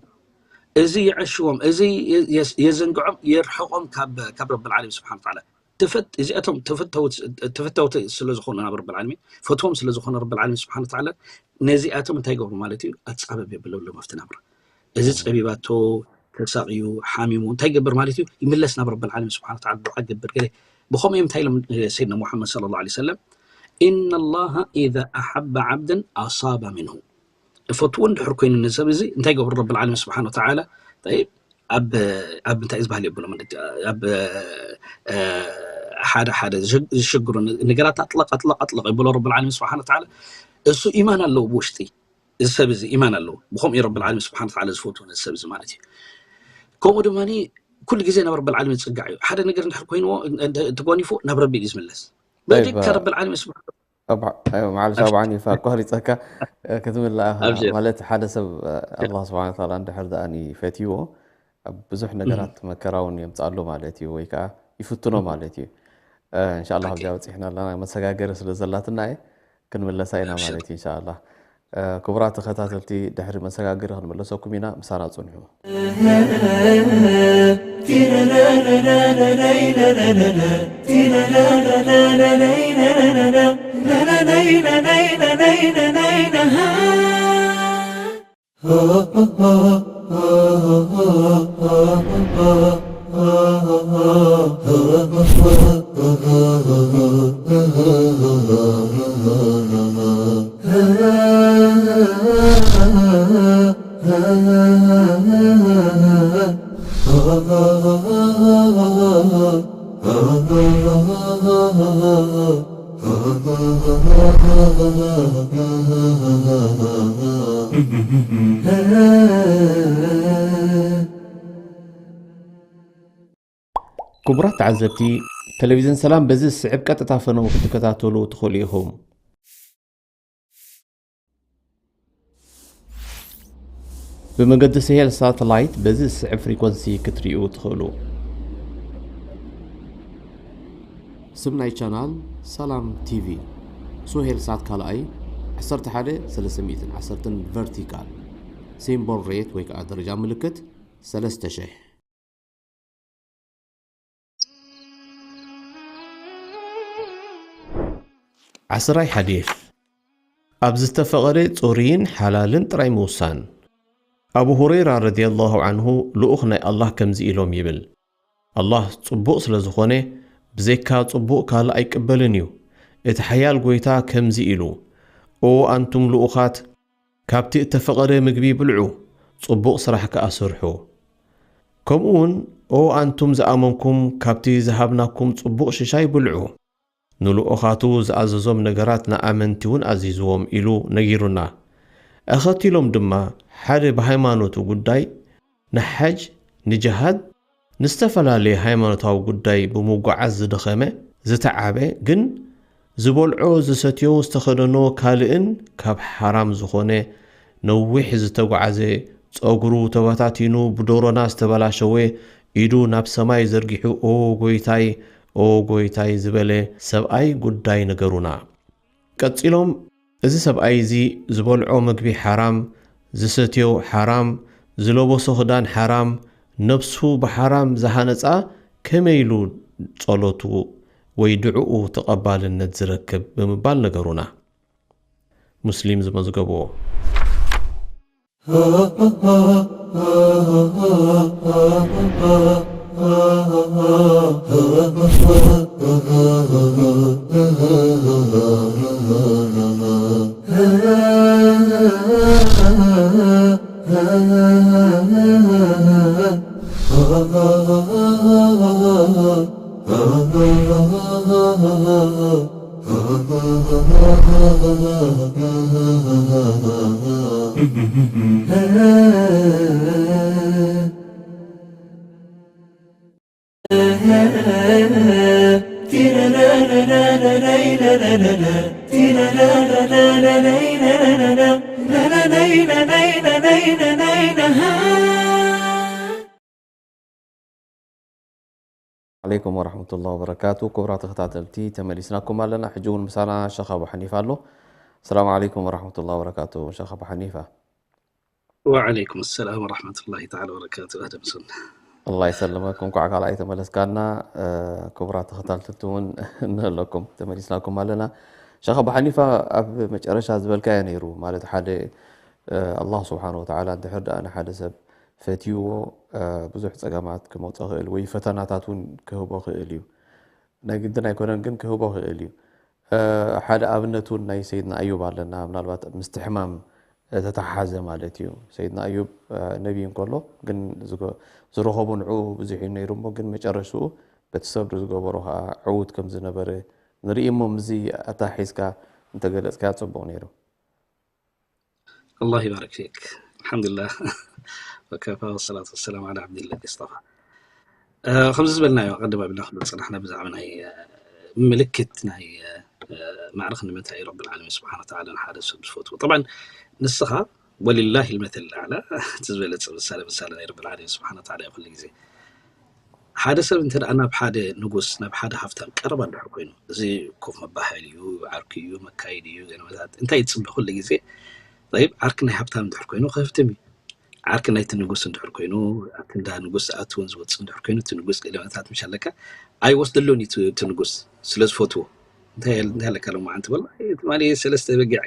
እዚ የዐሽዎም፣ እዚ የ-፣ የስ-፣ የዘንግዖም፣ የርሕቖም ካብ፣ ካብ ረብል ዓለሚን ስብሓን ወተዓላ። ተፈት-፣ እዚኣቶም ተፈተውት-፣ ተፈተውቲ ስለ ዝኾኑ ናብ ረብል ዓለሚን፣ ፈትዎም ስለ ዝኾነ ረብል ዓለሚን ስብሓን ወተዓላ፣ ነዚኣቶም እንታይ ይገብሩ ማለት እዩ? ኣጻበብ የብለሎም ኣብቲ ናብራ። እዚ ጸቢባቶ፣ ተሳቕዩ፣ ሓሚሙ እንታይ ይገብር ማለት እዩ? ይምለስ ናብ ረብል ዓለሚን ስብሓን ወተዓላ፣ ዱዓ ይገብር፣ ገለ። ብኸምኡ እዮም እንታይ ኢሎም፣ እ፣ ሰይድና ሙሓመድ ሰለላሁ ዐለይሂ ወሰለም፣ "ኢነ ላሃ ኢዛ ኣሓበ ዓብደን ኣሳበ ሚንሁ።" እፈትዎ እንድሕር ኮይኑ ነዚ ሰብ እዚ እንታይ ይገብሩ ረብል ዓለሚን ስብሓን ወተዓላ? ጠይብ፣ ኣብ፣ ኣብ እንታይ ዝበሃል የብሎ ማለት እዩ? ኣብ፣ እ፣ ሓደ ሓደ ዝሸግ-፣ ዝሸግሩ ነ-፣ ነገራት ኣጥለቕ፣ ኣጥለቕ፣ ኣጥለቕ የብሎ ረብል ዓለሚን ስብሓን ወተዓላ። እሱ ኢማን ኣለዎ ብውሽጢ። እዚ ሰብ እዚ ኢማን ኣለዎ። ብኸምኡ እዩ ረብል ዓለሚን ስብሓን ወተዓላ ዝፈትዎ ነዚ ሰብ እዚ ማለት እዩ። ከምኡ ድማ ኩሉ ግዜ ናብ ረብል ዓለሚን ዝጽጋዕ እዩ። ሓደ ነገር እንድሕር ኮይንዎ፣ እንተ-፣ እንተጎኒፉ ናብ ረቢ እዩ ዝምለስ። ጠይብ፣ በጀካ ረብል ዓለሚን ስብሓን ኣብ-፣ ኣብ-፣ ማዕለሽ፣ ኣብ ዓኒፋ ኣቋሪጸካ፣ እ፣ ክትምልእ ኢኻ። ኣብሽር። ማለት ሓደ ሰብ፣ እ፣ ኣላህ ስብሓን ወተዓላ እንድሕር ደኣ ፈትይዎ፣ ኣብ ብዙሕ ነገራት መከራ እውን የምጽኣሉ ማለት እዩ፣ ወይ ከዓ ይፍትኖ ማለት እዩ። እ፣ እንሻላ ኦኬ። ኣብዚኣ በጺሕና ኣለና፣ መሰጋገሪ ስለ ዘላትና እየ፣ ክንምለሳ ኢና ኣብሽር። ማለት እዩ፣ እንሻላ። እ፣ ክቡራት ተኸታተልቲ፣ ድሕሪ መሰጋገሪ ክንምለሰኩም ኢና፣ ምሳና ጽንሑ። ክቡራት ተዓዘብቲ፣ ቴሌቪዝን ሰላም በዚ ዝስዕብ ቀጥታ ፈነው ክትከታተሉ ትኽእሉ ኢኹም። ብመገዲ ስሄል ሳተላይት በዚ ዝስዕብ ፍሪኮንሲ ክትርእዩ ትኽእሉ። ስም ናይ ቻናል ሰላም ቲቪ። ሱሄል ሳት ካልኣይ ዓሰርተ ሓደ ሰለስተ ሚእትን ዓሰርተን ቨርቲካል። ሲምቦል ሬት ወይ ከዓ ደረጃ ምልክት ሰለስተ ሽሕ። ዓስራይ ሓዲስ። ኣብ ዝተፈቐደ ጽሩይን ሓላልን ጥራይ ምውሳን። ኣቡ ሁረይራ ረዲየላሁ ዐንሁ ልኡኽ ናይ ኣላህ ከምዚ ኢሎም ይብል፣ ኣላህ ጽቡቕ ስለ ዝኾነ፣ ብዘይካ ጽቡቕ ካልእ ኣይቅበልን እዩ። እቲ ሓያል ጎይታ ከምዚ ኢሉ፣ ኦ ኣንቱም ልኡኻት፣ ካብቲ እተፈቐደ ምግቢ ብልዑ፣ ጽቡቕ ስራሕ ከኣ ስርሑ። ከምኡውን ኦ ኣንቱም ዝኣመንኩም ካብቲ ዝሃብናኩም ጽቡቕ ሽሻይ ብልዑ፣ ንልኡኻቱ ዝኣዘዞም ነገራት ንኣመንቲ እውን ኣዚዝዎም ኢሉ ነጊሩና። ኣኸቲሎም ድማ ሓደ ብሃይማኖቱ ጉዳይ ንሓጅ፣ ንጅሃድ፣ ንዝተፈላለየ ሃይማኖታዊ ጉዳይ ብምጉዓዝ ዝደኸመ፣ ዝተዓበ፣ ግን ዝበልዖ፣ ዝሰትዮ፣ ዝተኸደኖ ካልእን ካብ ሓራም ዝኾነ ነዊሕ ዝተጓዓዘ፣ ጸጉሩ ተበታቲኑ፣ ብዶሮና ዝተበላሸወ፣ ኢዱ ናብ ሰማይ ዘርጊሑ ኦ ጎይታይ፣ ኦ ጎይታይ ዝበለ ሰብኣይ ጉዳይ ነገሩና። ቀጺሎም፣ እዚ ሰብኣይ እዚ ዝበልዖ ምግቢ ሓራም፣ ዝሰትዮ ሓራም፣ ዝለበሶ ክዳን ሓራም፣ ነብሱ ብሓራም ዝሃነጻ ከመይ ኢሉ ጸሎቱ ወይ ድዕኡ ተቐባልነት ዝረክብ ብምባል ነገሩና። ሙስሊም ዝመዝገቦ። ዓለይኩም ወረሕመቱላሂ ወበረካቱ። ክቡራት ተኸታተልቲ፣ ተመሊስናኩም ኣለና። ሕጂ እውን ምሳና ሸኽ ኣቡ ሓኒፋ ኣሎ። ሰላም ዓለይኩም ወረሕመቱላሂ ወበረካቱ፣ ሸኽ ኣቡ ሓኒፋ። ወዓለይኩም ሰላም ወረሕመቱላሂ ተዓላ ወበረካቱ። ኣህለን ወሰህለን። ኣላህ ይሰልመኩም፣ እንኳዕ ካልኣይ ተመለስካና። ክቡራት ተኸታተልቲ እውን እንሀለኩም፣ ተመሊስናኩም ኣለና። ሸኽ ኣቡ ሓኒፋ፣ ኣብ መጨረሻ ዝበልካዮ ነይሩ፣ ማለት ሓደ ኣላህ ስብሓን ወተዓላ እንድሕር ደኣ ንሓደ ሰብ ፈትይዎ ብዙሕ ጸገማት ክመጾ ክእል ወይ ፈተናታት እውን ክህቦ ክእል እዩ። ናይ ግድን ኣይኮነን ግን ክህቦ ክእል እዩ። ሓደ ኣብነት እውን ናይ ሰይድና ኣዩብ ኣለና፣ ምናልባት ምስቲ ሕማም ተተሓሓዘ ማለት እዩ። ሰይድና ኣዩብ ነቢይ እንከሎ ግን ዝረኸቦ ንዕኡ ብዙሕ እዩ ነይሩ እሞ ግን መጨረሽኡ በቲ ሰብሪ ዝገበሮ ከዓ ዕዉት ከም ዝነበረ ንርኢ እሞ ምስዚ ኣተሓሒዝካ እንተገለጽካዮ ጽቡቕ ነይሩ። الله يبارك فيك. الحمد لله وكفى والصلاة والسلام على عبده الذي اصطفى. ከምዚ ዝበልናዮ ቀደም ኣቢልና ክንብል ዝፀናሕና ብዛዕባ ናይ ምልክት ናይ ማዕረ ክንዲ ምንታይ ረብል ዓለሚን ስብሓን ወተዓላ ንሓደ ሰብ ዝፈትዎ። ጠብዓን ንስኻ ወሊላሂ ልመተል ኣዕላ እቲ ዝበለፀ ምሳሌ ምሳሌ ናይ ረብል ዓለሚን ስብሓን ወተዓላ እዩ ኩሉ ግዜ። ሓደ ሰብ እንተ ደኣ ናብ ሓደ ንጉስ ናብ ሓደ ሃፍታም ቀረባ እንድሕር ኮይኑ፣ እዚ ኮፍ መባህል እዩ፣ ዓርኪ እዩ፣ መካይድ እዩ፣ ገለመታት እንታይ ይጽበ ኩሉ ግዜ? ጠይብ፣ ዓርኪ ናይ ሃብታም እንድሕር ኮይኑ ክህፍትም እዩ። ዓርኪ ናይቲ ንጉስ እንድሕር ኮይኑ፣ ኣብቲ እንዳ ንጉስ ዝኣትውን ዝወጽእ እንድሕር ኮይኑ፣ እቲ ንጉስ ገለመታት ምሽ ኣለካ ኣይወስደሉን እዩ እቲ ንጉስ ስለ ዝፈትዎ። እንታይ ኣለካ ሎማዓንቲ? ወላሂ ትማሊ ሰለስተ በጊዕ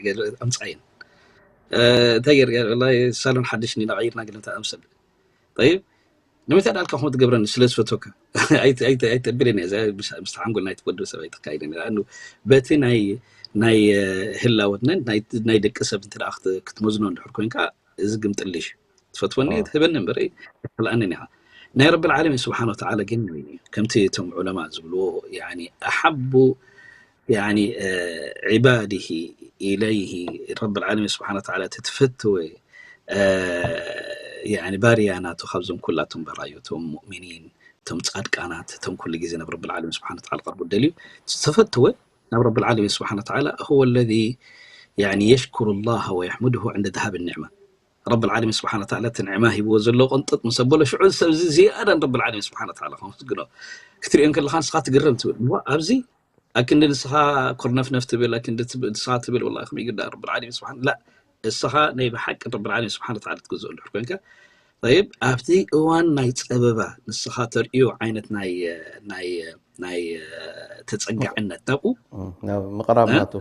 ኣምጻየን። እንታይ ጌር ወላሂ ሳሎን ሓድሽ እንዲና ቀይርና ገለመታት ኣምሰል። ጠይብ ንምንታይ ዳልካ ከምኡ ትገብረኒ ስለ ዝፈትወካ ኣይተብልን እያ። ምስ ሓንጎል ናይቲ ወዲ ሰብ ኣይተካይድን እያ። በቲ ናይ ናይ ህላወትነን ናይ ደቂ ሰብ እንተ ክትመዝኖ እንድሕር ኮይንካ እዚ ግምጥልሽ ትፈትወኒ ትህበኒ እምበር ኣይትክልኣንን ኢኻ። ናይ ረብል ዓለሚን ስብሓን ወተዓላ ግን ወይኒ ከምቲ እቶም ዑለማ ዝብልዎ ኣሓቡ ዒባድሂ ኢለይሂ ረብል ዓለሚን ስብሓን ወተዓላ እቲ ትፈትወ ባርያ ናቱ ካብዞም ኩላቶም በራዩ እቶም ሙእሚኒን እቶም ፃድቃናት እቶም ኩሉ ግዜ ናብ ረብል ዓለሚን ስብሓን ወተዓላ ቀርቡ ደልዩ ዝተፈተወ ናብ ረብል ዓለሚን ስብሓን ወተዓላ هو الذي يشكر الله ويحمده عند ذهاب النعمة ረብል ዓለሚን ስብሓን ወተዓላ እቲ ንዕማ ሂብዎ ዘሎ ቅንጥጥ ምስ ኣበሎ ሽዑ ሰብ እዚ ዝያዳ ንረብል ዓለሚን ስብሓን ወተዓላ ከመስግኖ ክትሪኦ እንከለኻ ንስኻ ትግረም ትብል እሞ ኣብዚ ኣክንዲ ንስኻ ኮርነፍነፍ ትብል ኣክንዲ ንስኻ ትብል ወላ ከም ይግዳ ረብል ዓለሚን ስብሓን ላ እስኻ ናይ ብሓቂ ረብል ዓለሚን ስብሓን ወተዓላ ትገዝኦ እንድሕር ኮንካ ይብ ኣብቲ እዋን ናይ ፀበባ ንስኻ ተርእዮ ዓይነት ናይ ናይ ናይ ተፀጋዕነት ናብኡ ምቅራብ ናቱ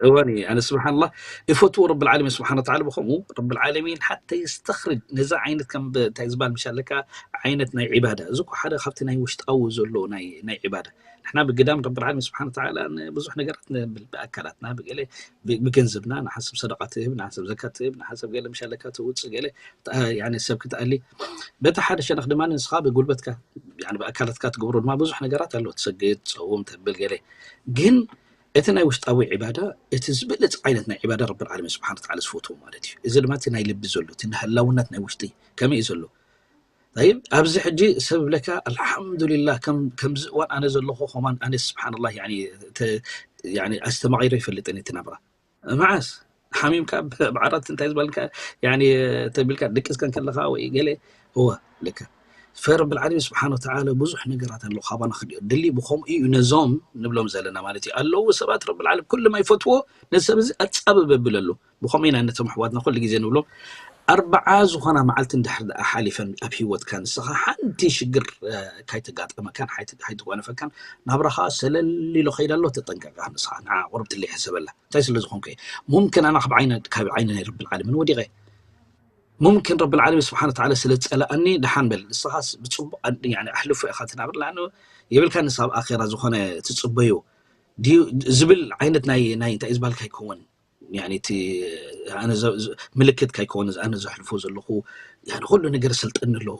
እዋን እዩ ኣነ ስብሓንላ ይፈትዎ ረብል ዓለሚን ስብሓን ወተዓላ ብከምኡ ረብል ዓለሚን ሓተ የስተኽርጅ ነዚ ዓይነት ከም እንታይ ዝበሃል ምሽ ኣለካ ዓይነት ናይ ዒባዳ እዚ እኮ ሓደ ካብቲ ናይ ውሽጣዊ ዘሎ ናይ ዒባዳ ንሕና ብግዳም ረቢ ዓለሚን ስብሓን ተዓላ ብዙሕ ነገራት ነብል፣ ብኣካላትና፣ ብገለ ብገንዘብና፣ ንሓሰብ ሰደቃ ትህብ፣ ንሓሰብ ዘካ ትህብ፣ ንሓሰብ ገለ ምሻለካ ትውፅእ፣ ገለ ሰብ ክትኣሊ፣ በቲ ሓደ ሸነኽ ድማ ንስኻ ብጉልበትካ ብኣካላትካ ትገብሮ ድማ ብዙሕ ነገራት ኣሎ። ትሰግድ፣ ትፀውም፣ ተብል ገለ። ግን እቲ ናይ ውሽጣዊ ዒባዳ፣ እቲ ዝበለፅ ዓይነት ናይ ዒባዳ ረቢ ዓለሚን ስብሓን ተዓላ ዝፈትዎ ማለት እዩ። እዚ ድማ እቲ ናይ ልቢ ዘሎ፣ እቲ ናይ ህላውነት ናይ ውሽጢ ከመይ እዩ ዘሎ? ይብ ኣብዚ ሕጂ ሰብ ብለካ ኣልሓምዱሊላህ፣ ከምዚ እዋን ኣነ ዘለኹ ከማን ኣነ ስብሓንላ ኣስተማቒሮ ይፈልጥን እቲ ናብራ። መዓስ ሓሚምካ ብዓራት እንታይ ዝበልካ ተቢልካ ድቅስከን ከለኻ ወይ ገለ እወ ልካ ፈረቢ ዓለሚን ስብሓን ወተዓላ ብዙሕ ነገራት ኣለዉ ካባና ክድዮ ድሊ ብከምኡ እዩ ነዞም ንብሎም ዘለና ማለት እዩ ኣለዉ ሰባት ረቢ ዓለም ኩልም ኣይፈትዎ ነዚ ሰብ እዚ ኣጻብብ የብል ኣሎ ብኸምኡ ኢና ነቶም ኣሕዋትና ኩሉ ግዜ ንብሎም ኣርብዓ ዝኾና መዓልቲ እንድሕር ደኣ ሓሊፈን ኣብ ህይወትካ ንስኻ ሓንቲ ሽግር ካይተጋጠመካን ሓይትጓነፈካን ናብራኻ ሰለል ኢሎ ከይዳ ኣሎ ተጠንቀቃ ንስኻ ንዓ ቁርብ ትለይ ሕሰበላ እንታይ ስለ ዝኾንኩ እየ ሙምክን ኣና ካብ ዓይነ ካብ ዓይነ ናይ ረብል ዓለምን ወዲቐ ሙምክን ረብል ዓለሚን ስብሓን ወተዓላ ስለ ዝፀለኣኒ ድሓን በል ንስኻስ ብፅቡቅ ኣሕልፎ ኢኻ ትናብር ለኣነ የብልካ ንሳ ኣብ ኣኼራ ዝኾነ ትፅበዮ ዝብል ዓይነት ናይ እንታይ ዝበልካ ይከውን ምልክት ካይኮነ ኣነ ዘሕልፎ ዘለኹ ኩሉ ነገር ሰልጠኒ ኣለኹ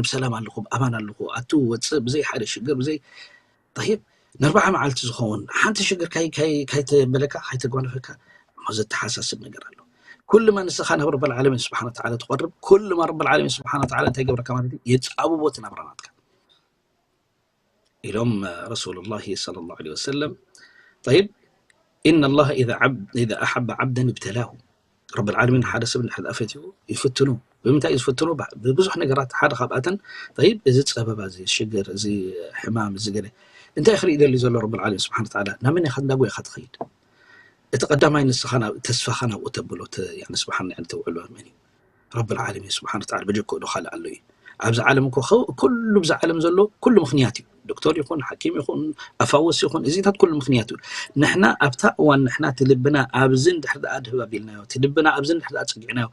ብሰላም ኣለኹ ኣማን ኣለኹ ኣቱ ወፅእ ብዘይ ሓደ ሽግር ብዘይ ይብ ንርባዓ መዓልቲ ዝኸውን ሓንቲ ሽግር ካይተበለካ ካይተጓነፈካ እሞ ዘተሓሳስብ ነገር ኣሎ ኩልማ ንስኻ ናብ ረበል ዓለሚን ስብሓን ወተዓላ ትቐርብ ኩልማ ረበል ዓለሚን ስብሓን ወተዓላ እንታይ ገብረካ ማለት እዩ የፃብቦ እቲ ናብራ ናትካ ኢሎም ረሱሉላሂ ሰለላሁ ዐለይሂ ወሰለም طيب إن الله إذا عبد إذا أحب عبدا ابتلاه ረብል ዓለሚን ሓደ ሰብ እንድሕር ደኣ ፈትዩ ይፍትኑ ብምንታይ እዩ ዝፍትኑ ብብዙሕ ነገራት ሓደ ካብኣተን طيب እዚ ፀበባ እዚ ሽግር እዚ ሕማም እዚ ገለ እንታይ ክርኢ ደልዩ ዘሎ ረብል ዓለሚን ስብሓን ወተዓላ ናብ መን ኢኻ እንዳጎ ኢኻ ትኸይድ እቲ ቀዳማይ ንስኻ ናብ ተስፋኻ ናብኡ ተብሎ ስብሓን ተውዕሎ መን እዩ ረብል ዓለሚን ስብሓን ወተዓላ በጀክኡ ዶ ካልእ ኣሎ እዩ ኣብዚ ዓለም እኮ ኩሉ ብዚ ዓለም ዘሎ ኩሉ ምኽንያት እዩ ዶክተር ይኹን ሓኪም ይኹን ኣፋውስ ይኹን እዚታት ኩሉ ምኽንያት እዩ ንሕና ኣብታ እዋን ንሕና እቲ ልብና ኣብዚ እንድሕር ደኣ ድህብ ኣቢልናዮ እቲ ልብና ኣብዚ እንድሕር ደኣ ፀጊዕናዮ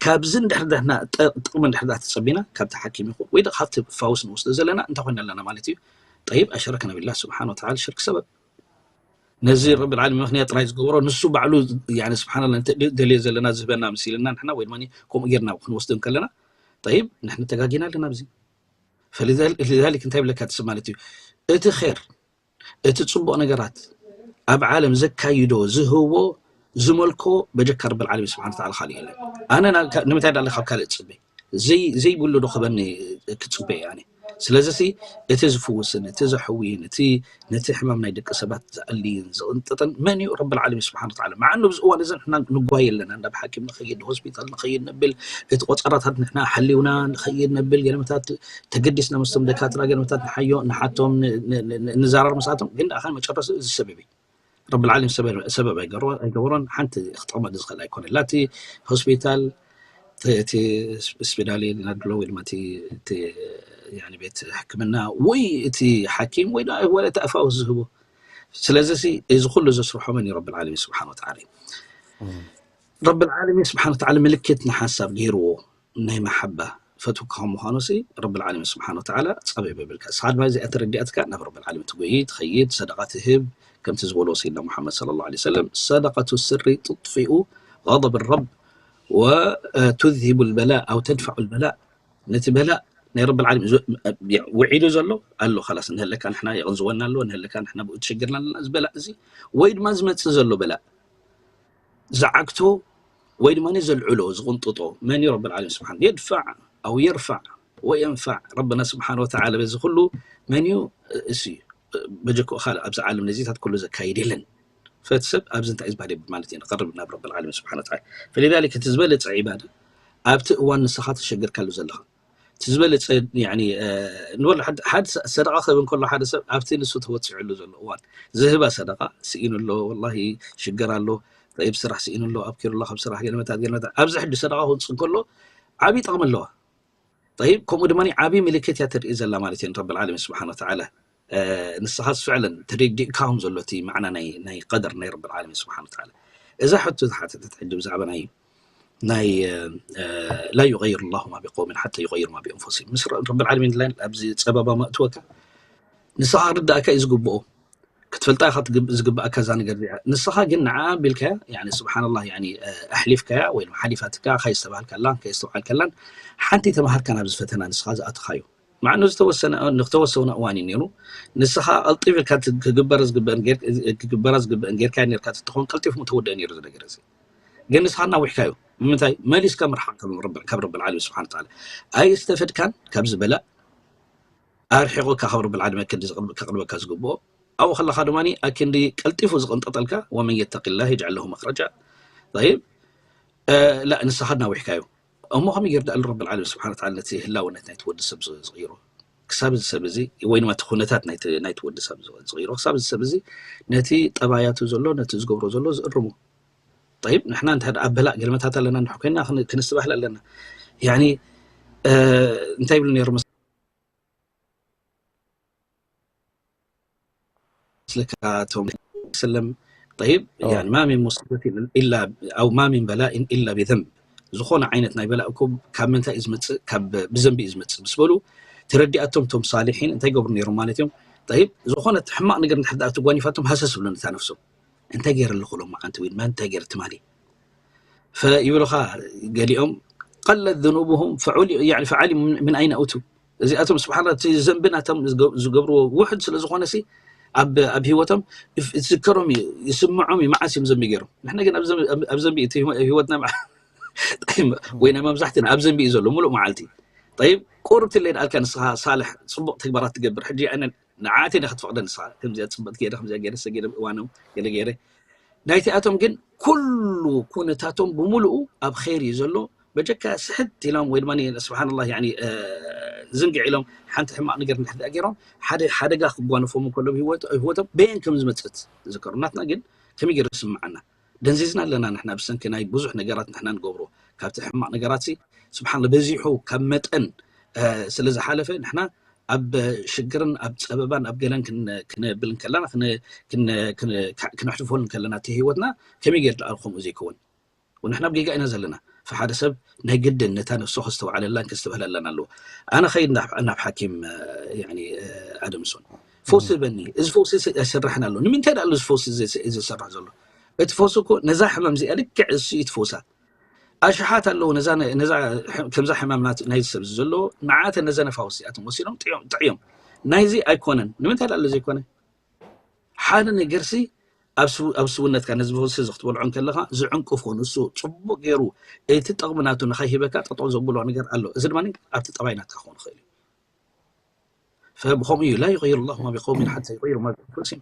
ካብዚ እንድሕር ደሕና ጥቕሚ እንድሕር ደኣ ተፀቢና ካብቲ ሓኪም ይኹን ወይ ካብቲ ፋውስ ንወስዶ ዘለና እንታይ ኮይና ኣለና ማለት እዩ ጠይብ ኣሸረክና ቢላህ ስብሓን ወተዓላ ሽርክ ሰበብ ነዚ ረብል ዓለሚን ምኽንያት ጥራይ ዝገበሮ ንሱ ባዕሉ ስብሓንላ ደልዮ ዘለና ዝህበና መሲልና ንሕና ወይ ድማ ከምኡ ጌርና ክንወስዶ ከለና ጠይብ ንሕና ተጋጊና ኣለና ኣብዚ ፈሊዛሊክ እንታይ ብለካ ትስብ ማለት እዩ እቲ ር እቲ ፅቡቅ ነገራት ኣብ ዓለም ዘካይዶ ዝህቦ ዝመልኮ በጀካ ረብል ዓለሚን ስብሓን ወተዓላ ካልእ የለን ኣነ ንምንታይ ዳለ ካብ ካልእ ፅበ ዘይብሉ ዶ ክበኒ ክፅበ እየ ኣነ ስለዚ እቲ ዝፍውስን እቲ ዘሕውይን እቲ ነቲ ሕማም ናይ ደቂ ሰባት ዝኣልይን ዝቕንጥጥን መን እዩ ረብል ዓለሚን ስብሓን ወተዓላ መዓ ኣብዚ እዋን እዚ ንሕና ንጓየ ኣለና እንዳ ሓኪም ንኸይድ ሆስፒታል ንኸይድ ነብል እቲ ቆፀራታት ንሕና ሓሊውና ንኸይድ ነብል ገለመታት ተገዲስና ምስቶም ደካትራ ገለመታት ንሓዮ ንሓቶም ንዛራር ምስኣቶም ግን ደኣ መጨረሲ እዚ ሰበብ እዩ ረብል ዓለሚን ሰበብ ኣይገበሮን ሓንቲ ክጠቕመሉ ዝኽእል ኣይኮነን ላቲ ሆስፒታል እቲ ስፔዳሊ ናድሎ ወይ ድማ ቤት ሕክምና ወይ እቲ ሓኪም ወይ ወለ ተኣፋውስ ዝህቡ ስለዚ እዚ ኩሉ ዘስርሖ መን እዩ ረብል ዓለሚን ስብሓን ወተዓላ እዩ ረብል ዓለሚን ስብሓን ወተዓላ ምልክት ንሓሳብ ገይርዎ ናይ መሓባ ፈትውካ ከም ምዃኑ ሲ ረብል ዓለሚን ስብሓን ወተዓላ ጸበብ የብልካ እስኻ ድማ እዚኣ ተረዲኣትካ ናብ ረብል ዓለሚን ትጎይ ትኸይድ ሰደቃ ትህብ ከምቲ ዝበሎ ሰይድና ሙሓመድ صلى الله عليه وسلم صدقة السر تطفئ غضب الرب وتذهب البلاء أو تدفع البلاء ነቲ በላእ ናይ ረብል ዓለሚን ውዒሉ ዘሎ ኣሎ ላስ ንህለካ ንሕና የቕንዝወና ኣለዎ ንህለካ ንሕና ብኡ ትሸግርና ኣለና ዝበላእ እዚ ወይ ድማ ዝመፅእ ዘሎ በላእ ዝዓግቶ ወይ ድማ ዘልዕሎ ዝቕንጥጦ መን እዩ ረብል ዓለሚን ስብሓን የድፋዕ ኣው የርፋዕ ወየንፋዕ ረብና ስብሓን ወተዓላ በዚ ኩሉ መን እዩ እሱ እዩ በጀክኡ ካልእ ኣብዚ ዓለም ነዚታት ኩሉ ዘካይድ የለን ፈቲ ሰብ ኣብዚ እንታይ እዩ ዝበሃል የብል ማለት እዩ ንቐርብ ናብ ረብል ዓለሚን ስብሓን ወተዓላ ፈሊዛሊክ እቲ ዝበለፀ ዒባዳ ኣብቲ እዋን ንስኻ ተሸገርካሉ ዘለኻ እቲ ዝበለፀ ንበሎ ሓደ ሰደቃ ክህብ እንከሎ ሓደ ሰብ ኣብቲ ንሱ ተወፂዑሉ ዘሎ እዋን ዝህባ ሰደቃ ስኢኑ ኣሎ ወላሂ ሽገር ኣሎ ጠይብ ስራሕ ስኢኑ ኣሎ ኣብኪሩ ኣሎ ካብ ስራሕ ገለመታት ገለመታት ኣብዚ ሕጂ ሰደቃ ክውፅእ እንከሎ ዓብዪ ጠቕሚ ኣለዋ ጠይብ ከምኡ ድማ ዓብዪ ምልክት እያ ተርኢ ዘላ ማለት እዩ ረብል ዓለሚን ስብሓን ወተዓላ ንስኻስ ፍዕለን ተደዲእካዎም ዘሎ እቲ ማዕና ናይ ቀደር ናይ ረብል ዓለሚን ስብሓን ወተዓላ እዛ ሕቶ ዝሓተተት ሕጂ ብዛዕባ ናይ ናይ لا يغير الله ما بقوم حتى يغيروا ما بأنفسهم ምስ ረብል ዓለሚን ኣብዚ ፀበባ መእትወካ ንስኻ ክርዳእካ እዩ ዝግብኦ። ክትፈልጣ ኢኻ ትግብ-፣ ዝግብኣካ እዛ ነገር እዚኣ። ንስኻ ግን ንዓ ኣቢልካያ፣ ያኒ ስብሓንላህ፣ ያኒ፣ እ፣ ኣሕሊፍካያ ወይ ድማ ሓሊፋትካ፣ ከይስተብሃልካላን ከይስተውዓልካላን ሓንቲ ተምሃርካ ናብዚ ፈተና ንስኻ ዝኣተኻዮ። ማዕኑ ዝተወሰነ፣ ንክተወሰነ እዋን እዩ ነይሩ። ንስኻ ቀልጢፍ ኢልካ ት-፣ ክግበረ ዝግበእን ጌር-፣ ክግበራ ዝግበእን ጌርካያ ኔርካ ተትኾን ቀልጢፉ ምተወደአ ነይሩ እዚ ነገር እዚ። ግን ንስኻ እናዊሕካዮ። ንምንታይ? መሊስካ ምርሓቕ ካብ ረብ-፣ ካብ ረብል ዓለሚን ስብሓን ወተዓላ። ኣይስተፈድካን ካብዚ በላእ። ኣርሒቑካ ካብ ረብል ዓለሚን ኣክንዲ ዝቕርብ-፣ ከቕርበካ ዝግብኦ። ኣብኡ ከለኻ ድማ ኣክንዲ ቀልጢፉ ዝቕንጠጠልካ፣ "ወመን የተቂላህ የጅዓል ለሁ መኽረጃ." ጠይብ፣ እ፣ ላ፣ ንስኻ እናዊሕካዮ። እሞ ከመይ ገይሩ ደኣ ረብል ዓለሚን ስብሓን ወተዓላ ነቲ ህላውነት ናይቲ ወዲ ሰብ ዝ-፣ ዝቕይሮ? ክሳብ እዚ ሰብ እዚ፣ ወይ ድማ እቲ ኩነታት ናይቲ፣ ናይቲ ወዲ ሰብ ዝ-፣ ዝቕይሮ፣ ክሳብ እዚ ሰብ እዚ ነቲ ጠባያቱ ዘሎ፣ ነቲ ዝገብሮ ዘሎ ዝእርሞ። ጠይብ፣ ንሕና እንተ ደኣ ኣብ በላእ ገልመታት ኣለና፣ ንሕና ኮይና ክን-፣ ክንስተባህል ኣለና። ያኒ፣ እ፣ እንታይ ይብሉ ነይሩ መስ-፣ ስለካ እቶም ሰለም፣ ጠይብ፣ ኦ። ያኒ፣ "ማ ሚን ሙሲበቲን ኢላ፣ ኣው ማ ሚን በላኢን ኢላ ቢዘንብ." ዝኾነ ዓይነት ናይ በላእ እኮ ካብ ምንታይ እዩ ዝመጽእ? ካብ ብዘንቢ እዩ ዝመጽእ ምስ በሉ፣ ተረዲኣቶም እቶም ሳሊሒን እንታይ ይገብሩ ነይሮም ማለት እዮም? ጠይብ፣ ዝኾነ ሕማቕ ነገር እንድሕር ደኣ ተጓኒፋቶም ሃሰስ ብሎ ነታ ነፍሶም። "እንታይ ገይረ ኣለኹ ሎም መዓንቲ ወይ ድማ እንታይ ገይረ ትማሊ?" ፈይብሉኻ ገሊኦም፣ "ቀለት ዝኑቡሁም ፈዑሊ-፣ ያኒ ፈዓሊሙ ምን፣ ምን ኣይነ ኣውቱ።" እዚኣቶም ስብሓን እቲ ዘንቢ ናቶም ዝገ-፣ ዝገብርዎ ውሑድ ስለ ዝኾነ ሲ ኣብ፣ ኣብ ህይወቶም ይፍ-፣ ይዝከሮም እዩ፣ ይስምዖም እዩ፣ መዓስ እዮም ዘንቢ ገይሮም። ንሕና ግን ኣብ ዘንቢ፣ ኣብ፣ ኣብ ዘንቢ እቲ ህይወ-፣ ህይወትና መዓ-፣ ወይ ናይ መብዛሕትና ኣብ ዘንቢ እዩ ዘሎ ሙሉእ መዓልቲ። ጠይብ፣ ቁርብ ትለይ ደኣልካ ንስኻ ሳልሕ ጽቡቕ ተግባራት ትገብር። ሕጂ ኣነ ንዓተይ ዲኻ ትፈቕደ ንስኻ? ከምዚኣ ጽቡቕ ገይረ፣ ከምዚኣ ገይረ፣ ሰጊደ፣ እዋኖም ገለ ገይረ። ናይቲኣቶም ግን ኩሉ ኩነታቶም ብምሉኡ ኣብ ኸይር እዩ ዘሎ። በጀካ ስሕት ኢሎም ወይ ድማ ስብሓንላህ፣ ያኒ፣ እ፣ ዝንግዕ ኢሎም ሓንቲ ሕማቕ ነገር እንድሕር ደኣ ገይሮም፣ ሓደ ሓደጋ ክጓነፎም እንከሎ ብህይወት-፣ ህይወቶም በየን ከም ዝመጽእ ዝዝከሩ። ናትና ግን ከመይ ገይሩ ዝስምዓና? ደንዚዝና ኣለና ንሕና ብሰንኪ ናይ ብዙሕ ነገራት ንሕና ንገብሮ። ካብቲ ሕማቕ ነገራት ሲ፣ ስብሓንላህ፣ በዚሑ ካብ መጠን፣ እ፣ ስለ ዝሓለፈ ንሕና ኣብ ሽግርን ኣብ ጸበባን ኣብ ገለን ክን-፣ ክነብል እንከለና፣ ክን-፣ ክን-፣ ክን-፣ ክነሕልፎ እንከለና እቲ ህይወትና ከመይ ገይሩ ደኣ ከምኡ ዘይከውን? ወንሕና ኣብ ጌጋ ኢና ዘለና። ፈሓደ ሰብ ናይ ግድን ነታ ነፍሱ ከስተውዓለላን ከስተብህለላን ኣለዎ። ኣነ ኸይድ ናብ፣ ናብ ሓኪም፣ እ፣ ያኒ፣ እ፣ ኣደምሶን። ፈውሲ ህበኒ። እዚ ፈውሲ ስ-፣ ኣይሰርሕን ኣሎ። ንምንታይ ደኣ ኣሎ እዚ ፈውሲ ዘ-፣ ዘ-፣ ዘሰርሕ ዘሎ? እቲ ፈውሲ እኮ ነዛ ሕማም እዚኣ ልክዕ እሱ እዩ ትፈውሳ። ኣሽሓት ኣለዉ ነዛ ነ-፣ ነዛ ሕ-፣ ከምዛ ሕማም ናት-፣ ናይዚ ሰብ እዚ ዘለዎ፣ ንዓተ ነዘ ነፋውስ እዚኣቶም ወሲዶም ጥዕዮም፣ ጥዕዮም። ናይዚ ኣይኮነን። ንምንታይ ደኣ ኣሎ ዘይኮነ? ሓደ ነገርሲ ኣብ ስው-፣ ኣብ ስውነትካ ነዚ ፈውሲ እዚ ክትበልዖ እንከለኻ ዝዕንቅፎ ንሱ ጽቡቕ ገይሩ እቲ ጠቕሚ ናቱ ንኸይህበካ ጠጠው ዘብሎ ነገር ኣሎ። እዚ ድማ ኣብቲ ጠባይ ናትካ ክኸውን ይኽእል እዩ። فبخم لا يغير الله ما بقوم حتى يغيروا ما بأنفسهم.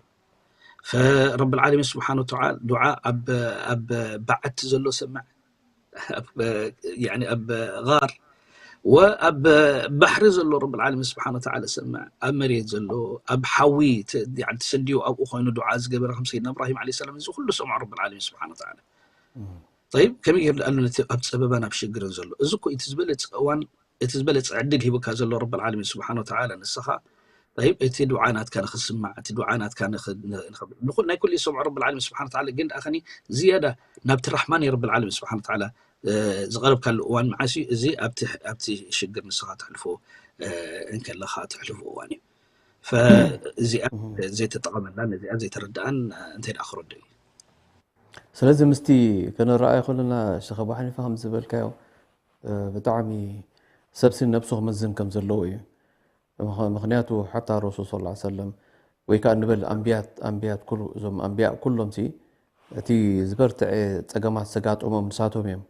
فرب العالمين سبحانه وتعالى دعاء أب، أب بعت زلو سمع. أب، يعني أب غار. وأب بحر زلو رب العالمين سبحانه وتعالى سمع. أب مريت زلو، أب حوي ت-، يعني تسنديو أب أخوين دعاء زقبر خمسين إبراهيم عليه السلام. زو كل سمع رب العالمين سبحانه وتعالى. طيب، كم يقول أنه نت-، أب سببنا بشجر زلو. زكو يتزبل أوان እቲ ዝበለጸ ዕድል ሂቡካ ዘሎ ረብል ዓለሚን ስብሓን ወተዓላ ንስኻ፣ ጠይብ፣ እቲ ዱዓ ናትካ ንኽስማዕ፣ እቲ ዱዓ ናትካ ንኽ-፣ ንኽ-፣ ንኽ-፣ ንኹ-፣ ናይ ኩሉ ይሰምዖ ረብል ዓለሚን ስብሓን ወተዓላ፣ ግን ደኣ ኸኒ ዝያዳ ናብቲ ራሕማን ረብል ዓለሚን ስብሓን ወተዓላ፣ እ፣ ዝቐረብካሉ እዋን መዓስ እዩ? እዚ ኣብቲ፣ ኣብቲ ሽግር ንስኻ ተሕልፎ፣ እ፣ እንከለኻ ተሕልፎ እዋን እዩ። ፈ-፣ እዚኣ እህ። ዘይተጠቐመላን እዚኣ ዘይተረድኣን፣ እ፣ እንታይ ደኣ ክረድእ እዩ? ስለዚ ምስቲ ክንረኣዮ ከለና፣ ሸኽ ኣቡ ሓኒፋ ከም ዝበልካዮ፣ እ፣ ብጣዕሚ ሰብሲ ነብሱ ክምዝን ከም ዘለዎ እዩ። ምኽ-፣ ምኽንያቱ ሓታ ረሱል ሰለላሁ ዐለይሂ ወሰለም ወይ ከኣ ንበል ኣንብያት፣ ኣንብያት ኩሉ፣ እዞም ኣንብያ ኩሎምሲ እቲ ዝበርትዐ ጸገማት ዘጋጠሞም ንሳቶም እዮም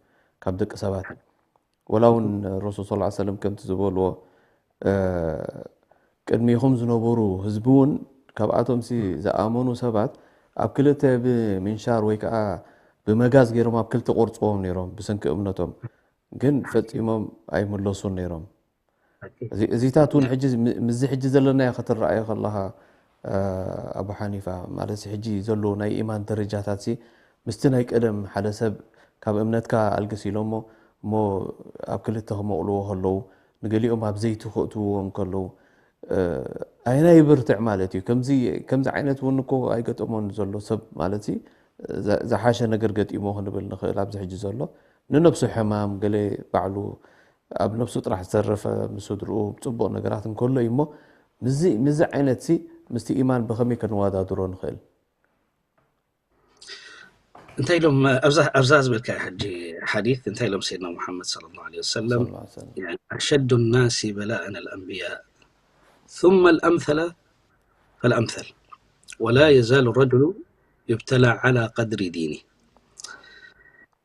ካብ ደቂ ሰባት። ወላ እውን ረሱል ሰለላሁ ዐለይሂ ወሰለም ከምቲ ዝበልዎ፣ እ፣ ቅድሚኹም ዝነበሩ ህዝቢ እውን ካብኣቶምሲ ዝኣመኑ ሰባት ኣብ ክልተ ብምንሻር ወይ ከኣ ብመጋዝ ገይሮም ኣብ ክልተ ቆርጽዎም ነይሮም ብሰንኪ እምነቶም። ግን ፈጺሞም ኣይምለሱን ነይሮም። እዚ፣ እዚታት እውን ሕጂ ም-፣ ምስዚ ሕጂ ዘለናዮ ክትረኣዮ ከለኻ፣ እ፣ ኣቡ ሓኒፋ፣ ማለት ሕጂ ዘሎ ናይ ኢማን ደረጃታትሲ ምስቲ ናይ ቀደም ሓደ ሰብ ካብ እምነትካ ኣልግስ ኢሎሞ እሞ ኣብ ክልተ ክመቕልዎ ከለዉ፣ ንገሊኦም ኣብ ዘይቲ ክእትውዎም ከለዉ፣ እ፣ ኣየናይ ይብርትዕ ማለት እዩ? ከምዚ፣ ከምዚ ዓይነት እውን እኮ ኣይገጠሞን ዘሎ ሰብ ማለትሲ፣ ዛ-፣ ዝሓሸ ነገር ገጢሞ ክንብል ንኽእል ኣብዚ ሕጂ ዘሎ። ንነብሱ ሕማም፣ ገለ ባዕሉ ኣብ ነብሱ ጥራሕ ዝተረፈ ምስ ስድርኡ ጽቡቕ ነገራት እንከሎ እዩ እሞ፣ ምስዚ፣ ምስዚ ዓይነትሲ ምስቲ ኢማን ብኸመይ ከነወዳድሮ ንኽእል? እንታይ ኢሎም ኣብዛ ዝበልካ ሕጂ ሓዲት እንታይ ኢሎም ሰይድና ሙሓመድ ሰለላሁ ዐለይሂ ወሰለም ኣሸዱ ናሲ በላእን ኣልኣንብያ ثم الأمثل فالأمثل ولا يزال الرجل يبتلى على قدر دينه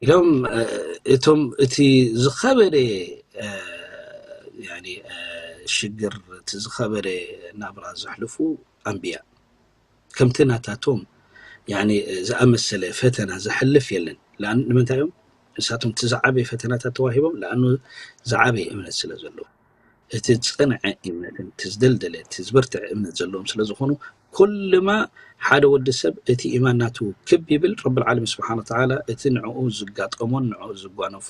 ኢሎም እቶም እቲ ዝኸበደ ሽግር እቲ ዝኸበደ ናብራ ዘሕልፉ ኣንብያ ከምቲ ናታቶም ዝኣመሰለ ፈተና ዝሓልፍ የለን። ንምንታይ እዮም ንሳቶም እቲ ዝዓበየ ፈተናታት ተዋሂቦም? ለኣኑ ዝዓበየ እምነት ስለ ዘለዎ እቲ ዝፀንዐ እምነትን እቲ ዝደልደለ እቲ ዝበርትዐ እምነት ዘለዎም ስለ ዝኾኑ ኩልማ ሓደ ወዲ ሰብ እቲ ኢማን ናቱ ክብ ይብል ረብል ዓለሚን ስብሓን ወተዓላ እቲ ንዕኡ ዝጋጠሞን ንዕኡ ዝጓነፎ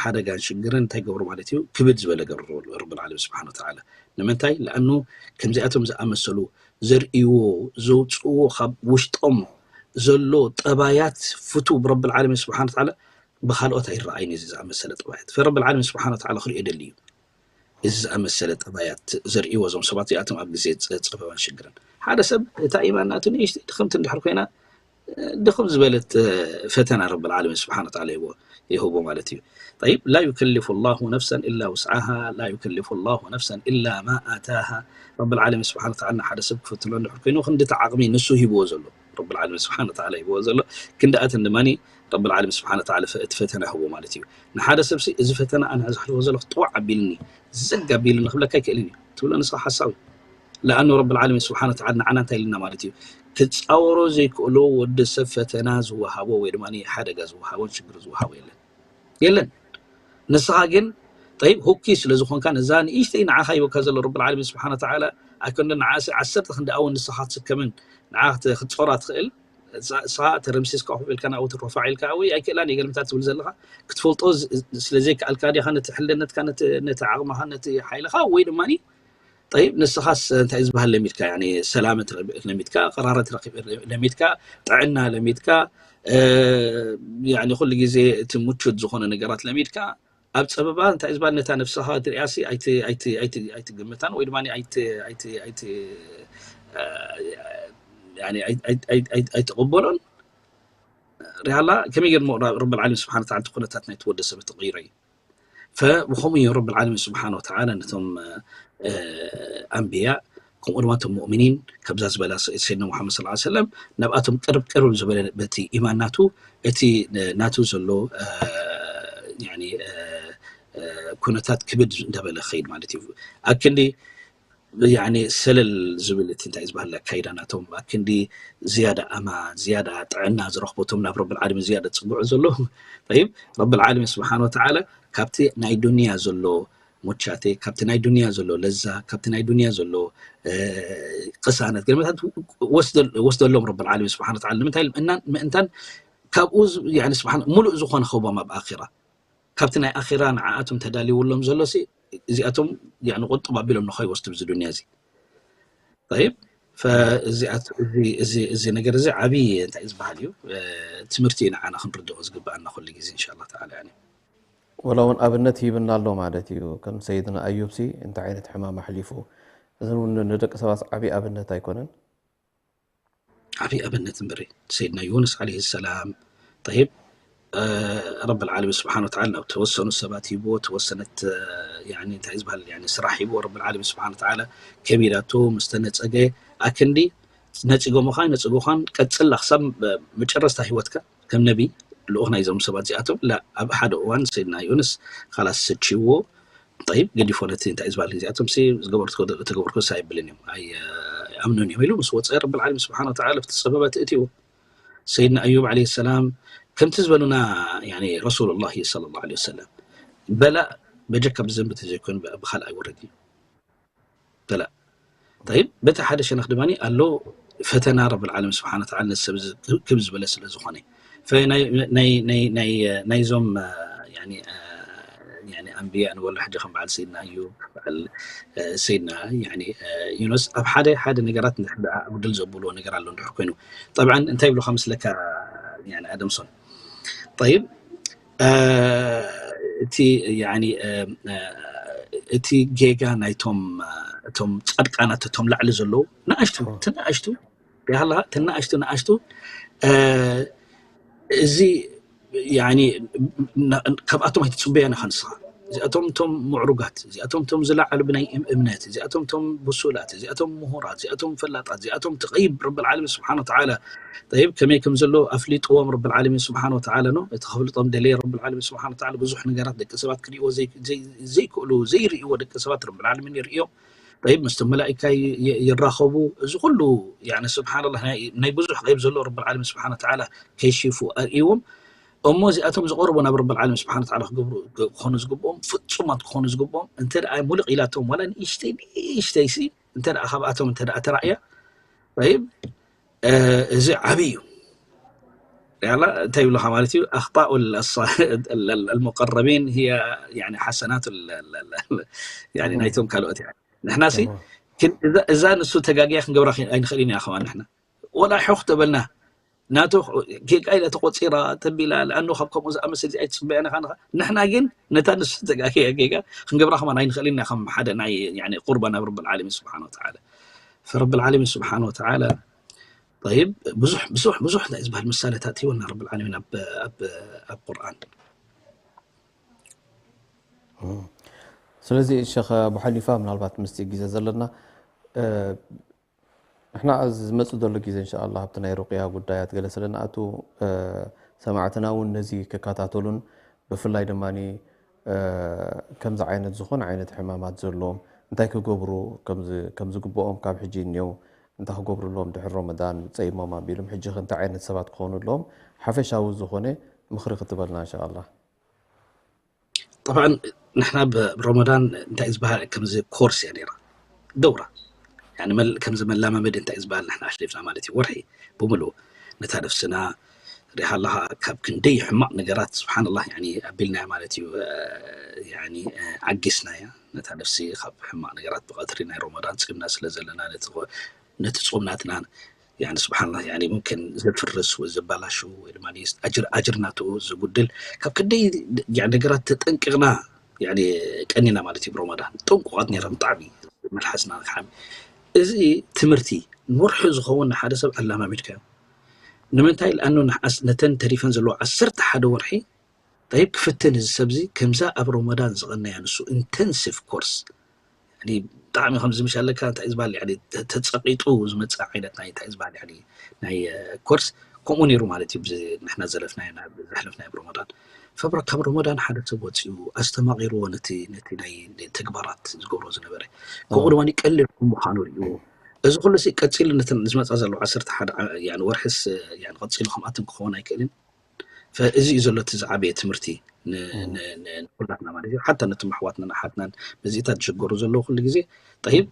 ሓደጋን ሽግርን እንታይ ገብሩ ማለት እዩ ክብድ ዝበለ ገብሩ ረብል ዓለሚን ስብሓን ወተዓላ። ንምንታይ ለኣኑ ከምዚኣቶም ዝኣመሰሉ ዘርእይዎ ዘውፅእዎ ካብ ውሽጦም ዘሎ ጠባያት ፍቱ ብረብል ዓለሚን ስብሓን ወተዓላ ብካልኦት ኣይረኣይን እዚ ዝኣመሰለ ጠባያት ፈረብል ዓለሚን ስብሓን ወተዓላ ክሪኦ ደሊ እዩ። እዚ ዝኣመሰለ ጠባያት ዘርእይዎ እዞም ሰባት እዚኣቶም ኣብ ግዜ ፀበባን ሽግርን ሓደ ሰብ እታ ኢማን ናቱ ንእሽተይ ድኽምቲ እንድሕር ኮይና ድኽም ዝበለት ፈተና ረብል ዓለሚን ስብሓን ወተዓላ ይህቦ ማለት እዩ። طيب لا يكلف الله نفسا إلا وسعها لا يكلف الله نفسا إلا ما آتاها ረብል ዓለሚን ስብሓን ወተዓላ ንሓደ ሰብ ክፈትኖ እንድሕር ኮይኑ ክንዲ እቲ ዓቕሚ ንሱ ሂብዎ ዘሎ ረብል ዓለሚን ስብሓን ወተዓላ ሂብዎ ዘሎ ክንድኣተን ድማ ረብል ዓለሚን ስብሓን ወተዓላ እቲ ፈተና ይህቦ ማለት እዩ። ንሓደ ሰብ እዚ ፈተና ኣነ ዘሕልፎ ዘለኹ ጥዋዕ ኣቢልኒ ዘግ ኣቢልኒ ክብለካ ኣይክእልን እዩ ትብሎ ንስኻ ሓሳዊ ለኣኑ ረብል ዓለሚን ስብሓን ወተዓላ ንዓና እንታይ ኢልና ማለት እዩ ክፃወሮ ዘይክእሎ ወዲ ሰብ ፈተና ዝወሃቦ ወይ ድማ ሓደጋ ዝወሃቦን ሽግር ዝወሃቦ የለን የለን። ንስኻ ግን ጠይብ ሁኪ ስለ ዝኾንካ ነዛ ንእሽተይ ንዓኻ ሂበካ ዘሎ ረብል ዓለሚን ስብሓን ወተዓላ ኣይኮንዶ ንዓሲ ዓሰርተ ክንዲ ኣውን ንስኻ ክትስከምን ንዓ ክትፀራ ትኽእል ንስኻ ተረምሲስካ ኮፍ ኢልካ ናብኡ ትረፋዕ ኢልካ ወይ ኣይክእላን እየ ገልምታት ትብል ዘለኻ ክትፈልጦ ስለ ዘይከኣልካ ዲኻ ነቲ ሕልነትካ ነቲ ዓቕምኻ ነቲ ሓይልኻ ወይ ድማ ጠይብ ንስኻስ እንታይ ዝበሃል ለሚድካ ሰላመት ለሚድካ ቅራረት ለሚድካ ጥዕና ለሚድካ ኩሉ ግዜ እቲ ምቹት ዝኾነ ነገራት ለሚድካ ኣብ ፀበባ እንታይ ዝበሃል ነታ ነፍስኻ ትሪኣሲ ኣይትግምታን ወይ ድማ ኣይትቕበሎን ሪሃላ ከመይ ገይሩ ረብል ዓለም ስብሓን ተዓላ ኩነታት ናይቲ ወደ ሰብ ትቕይሮ እዩ فبخم رب العالمين سبحانه وتعالى نتم أنبياء كم أدوات مؤمنين كبزاز بلا سيدنا محمد صلى الله عليه وسلم نبأتم قرب قرب زبل بتي إيمان ناتو أتي ناتو زلو يعني ኩነታት ክብድ እንዳበለ ክኸይድ ማለት እዩ ኣክንዲ ሰለል ዝብል እቲ እንታይ ዝበሃል ኣካይዳ ናቶም ኣክንዲ ዝያዳ ኣማ ዝያዳ ጥዕና ዝረኽቦቶም ናብ ረብል ዓለሚን ዝያዳ ፅጉዑ ዘሎ ይብ ረብል ዓለሚን ስብሓን ወተዓላ ካብቲ ናይ ዱንያ ዘሎ ሙቻቴ ካብቲ ናይ ዱንያ ዘሎ ለዛ ካብቲ ናይ ዱንያ ዘሎ ቅሳነት ገለመታት ወስደሎም ረብል ዓለሚን ስብሓን ወተዓላ ንምንታይ ምእንታን ካብኡ ስብሓን ሙሉእ ዝኾነ ክህቦም ኣብ ኣኺራ ካብቲ ናይ ኣኺራ ንዓኣቶም ተዳልይውሎም ዘሎ እዚኣቶም ቁጥብ ኣቢሎም ንኸይወስዱ ብዚ ዱንያ እዚ ይብ እዚ ነገር እዚ ዓብዪ እንታይ ዝበሃል እዩ ትምህርቲ እዩ ንዓና ክንርድኦ ዝግበኣና ኩሉ ግዜ እንሻ ላ ተዓላ ወላ እውን ኣብነት ሂብና ኣሎ ማለት እዩ ከም ሰይድና ኣዩብ ሲ እንታይ ዓይነት ሕማም ኣሕሊፉ እዚ እውን ንደቂ ሰባት ዓብዪ ኣብነት ኣይኮነን ዓብዪ ኣብነት እምበሪ ሰይድና ዮኑስ ዓለይሂ ሰላም ጠይብ ረብ ልዓለሚን ስብሓን ወተዓላ ናብ ተወሰኑ ሰባት ሂብዎ ተወሰነት እንታይ ዝበሃል ስራሕ ሂብዎ ረብ ልዓለሚን ስብሓን ወተዓላ ከቢዳቶ ምስ ተነፀገ ኣክንዲ ነፂጎምኻ ነፅጉኻን ቀፅላ ክሳብ መጨረስታ ሂወትካ ከም ነቢ ልኡኽ ናይዞም ሰባት እዚኣቶም ኣብ ሓደ እዋን ሰይድና ዮኑስ ካላስ ሰችዎ ጠይብ ገዲፎ ነቲ እንታይ ዝበሃል እዚኣቶም ዝገበርኩ ዝገበርኩ ሳ ይብልን እዮም ኣይኣምኑን እዮም ኢሉ ምስ ወፀ ረብ ልዓለሚን ስብሓን ወተዓላ ብቲ ፀበባት እትዎ ሰይድና ኣዩብ ዓለይሂ ሰላም ከምቲ ዝበሉና ረሱሉላሂ ሰለላሁ ዐለይሂ ወሰለም በላእ በጀካ ብዘንቢ ተዘይኮይኑ ብኻልእ ኣይወርድ እዩ በላእ ጠይብ በቲ ሓደ ሸነኽ ድማ ኣሎ ፈተና ረብ ልዓለሚን ስብሓን ወተዓላ ነቲ ሰብ ክብ ዝበለ ስለ ዝኾነ ናይዞም ኣንብያ ንበሎ ሕጂ ከም በዓል ሰይድና ኣዩብ በዓል ሰይድና ዩኑስ ኣብ ሓደ ሓደ ነገራት ኣጉድል ዘብልዎ ነገር ኣሎ እንድሕር ኮይኑ ጠብዓን እንታይ ይብሉካ መስለካ ኣደምሶን ጠይብ እቲ እቲ ጌጋ ናይቶም እቶም ፃድቃናት እቶም ላዕሊ ዘለዉ ንኣሽቱ ትንኣሽቱ ያላ ትንኣሽቱ ንኣሽቱ እዚ ያኒ ካብኣቶም ኣይትፅበዮን ኢኻ ንስኻ። እዚኣቶም እቶም ምዕሩጋት፣ እዚኣቶም እቶም ዝለዓሉ ብናይ እምነት፣ እዚኣቶም እቶም ብሱላት፣ እዚኣቶም ምሁራት፣ እዚኣቶም ፈላጣት፣ እዚኣቶም ትቐይብ ረብል ዓለሚን ስብሓን ወተዓላ። ጠይብ ከመይ ከም ዘሎ ኣፍሊጥዎም ረብል ዓለሚን ስብሓን ወተዓላ ነው። እቲ ከፍልጦም ደለየ ረብል ዓለሚን ስብሓን ወተዓላ ብዙሕ ነገራት ደቂ ሰባት ክርእይዎ ዘይክእሉ ዘይርእይዎ ደቂ ሰባት ረብል ዓለሚን የርእዮም። ጠይብ ምስቶም መላኢካ ይራኸቡ። እዚ ኩሉ ስብሓንላ ናይ ብዙሕ ቀይብ ዘሎ ረብል ዓለሚን ስብሓን ወተዓላ ከይሽፉ ኣርእይዎም። እሞ እዚኣቶም ዝቐርቡ ናብ ረብል ዓለሚን ስብሓን ወተዓላ ክገብሩ ክኾኑ ዝግብኦም ፍጹማት ክኾኑ ዝግብኦም እንተ ደኣ ሙልቕ ኢላቶም ዋላ ንእሽተይ ንእሽተይሲ እንተ ደኣ ካብኣቶም እንተ ደኣ ተራእያ ጠይብ እዚ ዓብይ እዩ። ያላ እንታይ ይብሉኻ ማለት እዩ ኣኽጣኡ المقربين هي حسنات ናይቶም ካልኦት እያ። ንሕና ሲ እዛ ንሱ ተጋግያ ክንገብራ ኣይንኽእል ኢና ከማን ንሕና ወላ ሑኽ ተበልና ናቱ ጌጋ ኢለ ተቆፂራ ተቢላ ለኣኑ ካብ ከምኡ ዝኣመስል እዚ ኣይትፅበያ ነኻ ንኻ ንሕና ግን ነታ ንሱ ተጋግያ ጌጋ ክንገብራ ከማን ኣይንኽእል ኢና ከም ሓደ ናይ ቁርባ ናብ ረብል ዓለሚን ስብሓን ወተዓላ ፈረብል ዓለሚን ስብሓን ወተዓላ طيب ብዙሕ ብዙሕ ብዙሕ እንታይ ዝበሃል ምሳሌታት ሂወና ረብል ዓለሚን ኣብ ኣብ ኣብ ቁርኣን ስለዚ ሸኽ ኣቡ ሓኒፋ ምናልባት ምስቲ ግዜ ዘለና ንሕና ዝመፅእ ዘሎ ግዜ እንሻ ኣላ ኣብቲ ናይ ሩቅያ ጉዳያት ገለ ስለ ንኣቱ ሰማዕትና እውን ነዚ ክከታተሉን ብፍላይ ድማ ከምዚ ዓይነት ዝኾነ ዓይነት ሕማማት ዘለዎም እንታይ ክገብሩ ከም ዝግብኦም ካብ ሕጂ እኒው እንታይ ክገብሩ ኣለዎም ድሕሪ ረመዳን ጸይሞም ኣቢሎም ሕጂ እንታይ ዓይነት ሰባት ክኾኑ ኣለዎም ሓፈሻዊ ዝኾነ ምኽሪ ክትበልና እንሻ ኣላ። طبعا ንሕና ብረመዳን እንታይ ዝበሃል ከምዚ ኮርስ እያ ነይራ ደውራ ከምዚ መላማመዲ እንታይ ዝበሃል ንሕና ኣሕሊፍና ማለት እዩ ወርሒ ብምልኡ ነታ ነፍስና ሪኢኻ ኣለኻ ካብ ክንደይ ሕማቕ ነገራት ስብሓንላህ ኣቢልናያ ማለት እዩ ዓጊስናያ ነታ ነፍሲ ካብ ሕማቕ ነገራት ብቐትሪ ናይ ረመዳን ፂምና ስለ ዘለና ነቲ ፆም ናትና ስብሓንላህ ሙምክን ዘፍርስ ወይ ዘባላሹ ወይ ድማ ኣጅር ናቱ ዝጉድል ካብ ክንደይ ነገራት ተጠንቂቕና ቀኒና ማለት እዩ ብረመዳን ጠንቁቓት ነይረን ብጣዕሚ መልሓስና ክሓሚ እዚ ትምህርቲ ንወርሒ ዝኸውን ንሓደ ሰብ ኣላማሚድካዮ ንምንታይ ለኣኑ ነተን ተሪፈን ዘለዎ ዓሰርተ ሓደ ወርሒ ጠይብ ክፍትን እዚ ሰብዚ ከምዛ ኣብ ረመዳን ዝቐነያ ንሱ intensive course ብጣዕሚ ከምዚ ምሽ ኣለካ እንታይ ዝበሃል ተፀቂጡ ዝመፅእ ዓይነት ናይ እንታይ ዝበሃል ናይ ኮርስ ከምኡ ነይሩ ማለት እዩ ንሕና ዘለፍናዮ ዘሕለፍናዮ ብረመዳን ፈብራ ካብ ረመዳን ሓደ ሰብ ወፂኡ ኣስተማቂርዎ ነቲ ነቲ ናይ ተግባራት ዝገብሮ ዝነበረ ከምኡ ድማ ቀሊል ምዃኑ ሪእዎ እዚ ኩሉ ቀፂሉ ዝመፃ ዘሎ ዓሰርተ ሓደ ወርሕስ ቀፂሉ ከምኣትን ክኸውን ኣይክእልን እዚ እዩ ዘሎ እቲ ዝዓበየ ትምህርቲ ንኩላትና ማለት እዩ ሓታ ነቶም ኣሕዋትናን ኣሓትናን በዚእታት ዝሽገሩ ዘለዉ ኩሉ ግዜ ጠይብ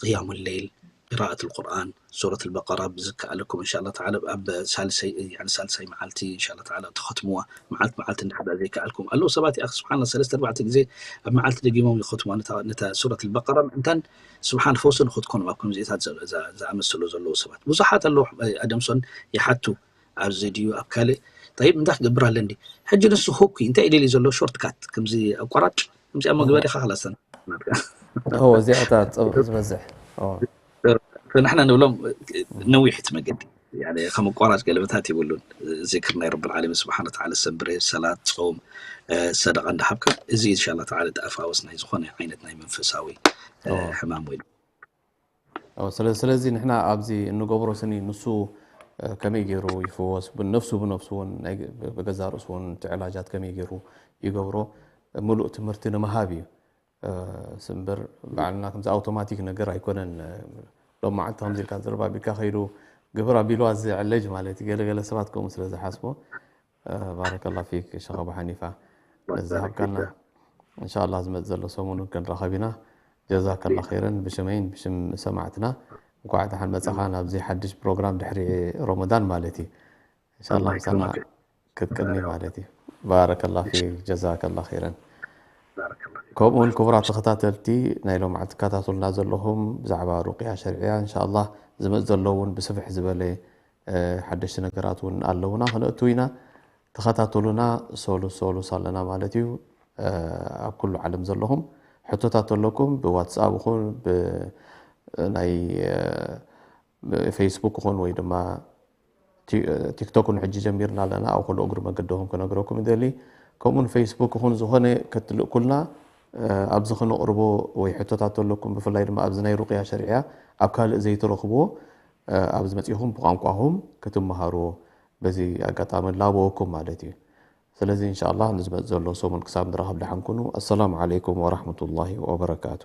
ቅያሙ ለይል ቅራኣት ልቁርኣን ሱረት ልበቀራ ብዝከኣለኩም እንሻ ላ ተዓላ ኣብ ሳልሳይ መዓልቲ እንሻ ላ ተዓላ ተኸትምዋ መዓልቲ መዓልቲ እንድሕር ዘይከኣልኩም ኣለዉ ሰባት ይኣ ስብሓን ሰለስተ ኣርባዕተ ግዜ ኣብ መዓልቲ ደጊሞም ይኸትምዋ ነታ ሱረት ልበቀራ ምእንታን ስብሓን ፈውሲ ንክትኮኑ ኣብ ከምዚታት ዝኣመሰሉ ዘለዉ ሰባት ብዙሓት ኣለዉ ኣደምሶን ይሓቱ ኣብዚ ድዩ ኣብ ካልእ ጠይብ እንታይ ክገብር ኣለኒ ሕጂ ንሱ ሆኩ እንታይ ደልዩ ዘሎ ሾርት ካት ከምዚ ኣቋራጭ ከምዚኣ መግበሪ ካ ክላሰን እዚኣታ ዝበዝሕ ንሕና ንብሎም ነዊሕ እቲ መገዲ ከም ኣቋራጭ ገለመታት ይብሉን ዚክር ናይ ረብል ዓለሚን ስብሓን ወተዓላ ሰብረ ሰላት ፆም ሰደቃ እንዳሃብካ እዚ ኢንሻላ ተዓላ ተኣፋወስ ናይ ዝኾነ ዓይነት ናይ መንፈሳዊ ሕማም ወይ ስለዚ ንሕና ኣብዚ እንገብሮ ስኒ ንሱ ከመይ ገይሩ ይፍወስ ነፍሱ ብነፍሱ እውን ብገዛ ርእሱ እውን እቲ ዕላጃት ከመይ ገይሩ ይገብሮ ምሉእ ትምህርቲ ንምሃብ እዩ ስምብር ባዕልና ከምዚ ኣውቶማቲክ ነገር ኣይኮነን ሎም መዓልቲ ከምዚ ኢልካ ዝርባ ቢልካ ከይዱ ግብር ኣቢልዋ ዝዕለጅ ማለት እዩ ገለገለ ሰባት ከምኡ ስለ ዝሓስቡ ባረከላ ፊክ ሸኽ ኣቡ ሓኒፋ ነዚ ሃብካና እንሻላ ዝመፅ ዘሎ ሰሙን ክንራኸብ ኢና ጀዛከላ ኸይረን ብሽመይን ብሽም ሰማዕትና እንኳዕ ደሓን መፃኻ ናብዚ ሓድሽ ፕሮግራም ድሕሪ ረመዳን ማለት እዩ እንሻላ ምሳና ክትቅኒ ማለት እዩ ባረከላ ፊክ ጀዛከላ ኸይረን ከምኡውን ክቡራት ተኸታተልቲ ናይ ሎም ዓል ትከታተሉና ዘለኹም ብዛዕባ ሩቅያ ሸርዕያ እንሻላ ዝመፅ ዘሎ እውን ብስፍሕ ዝበለ ሓደሽቲ ነገራት እውን ኣለውና ክነእቱ ኢና ተኸታተሉና ሶሉስ ሶሉስ ኣለና ማለት እዩ ኣብ ኩሉ ዓለም ዘለኹም ሕቶታት ተለኩም ብዋትስኣፕ ይኹን ብናይ ፌስቡክ ይኹን ወይ ድማ ቲክቶክ እውን ሕጂ ጀሚርና ኣለና። ኣብ ኩሉ እግሪ መገድኹም ክነግረኩም ይደሊ። ከምኡውን ፌስቡክ ይኹን ዝኾነ ከትልእኩልና ኣብዚ ክነቕርቦ ወይ ሕቶታት ተለኩም ብፍላይ ድማ ኣብዚ ናይ ሩቅያ ሸሪዕያ ኣብ ካልእ ዘይትረኽብዎ ኣብዚ መጺኹም ብቋንቋኹም ክትመሃርዎ በዚ ኣጋጣሚ ላበወኩም ማለት እዩ። ስለዚ እንሻላ ንዝመጽእ ዘሎ ሰሙን ክሳብ ንራኸብ ደሓን ኩኑ። ኣሰላሙ ዓለይኩም ወራህመቱላሂ ወበረካቱ።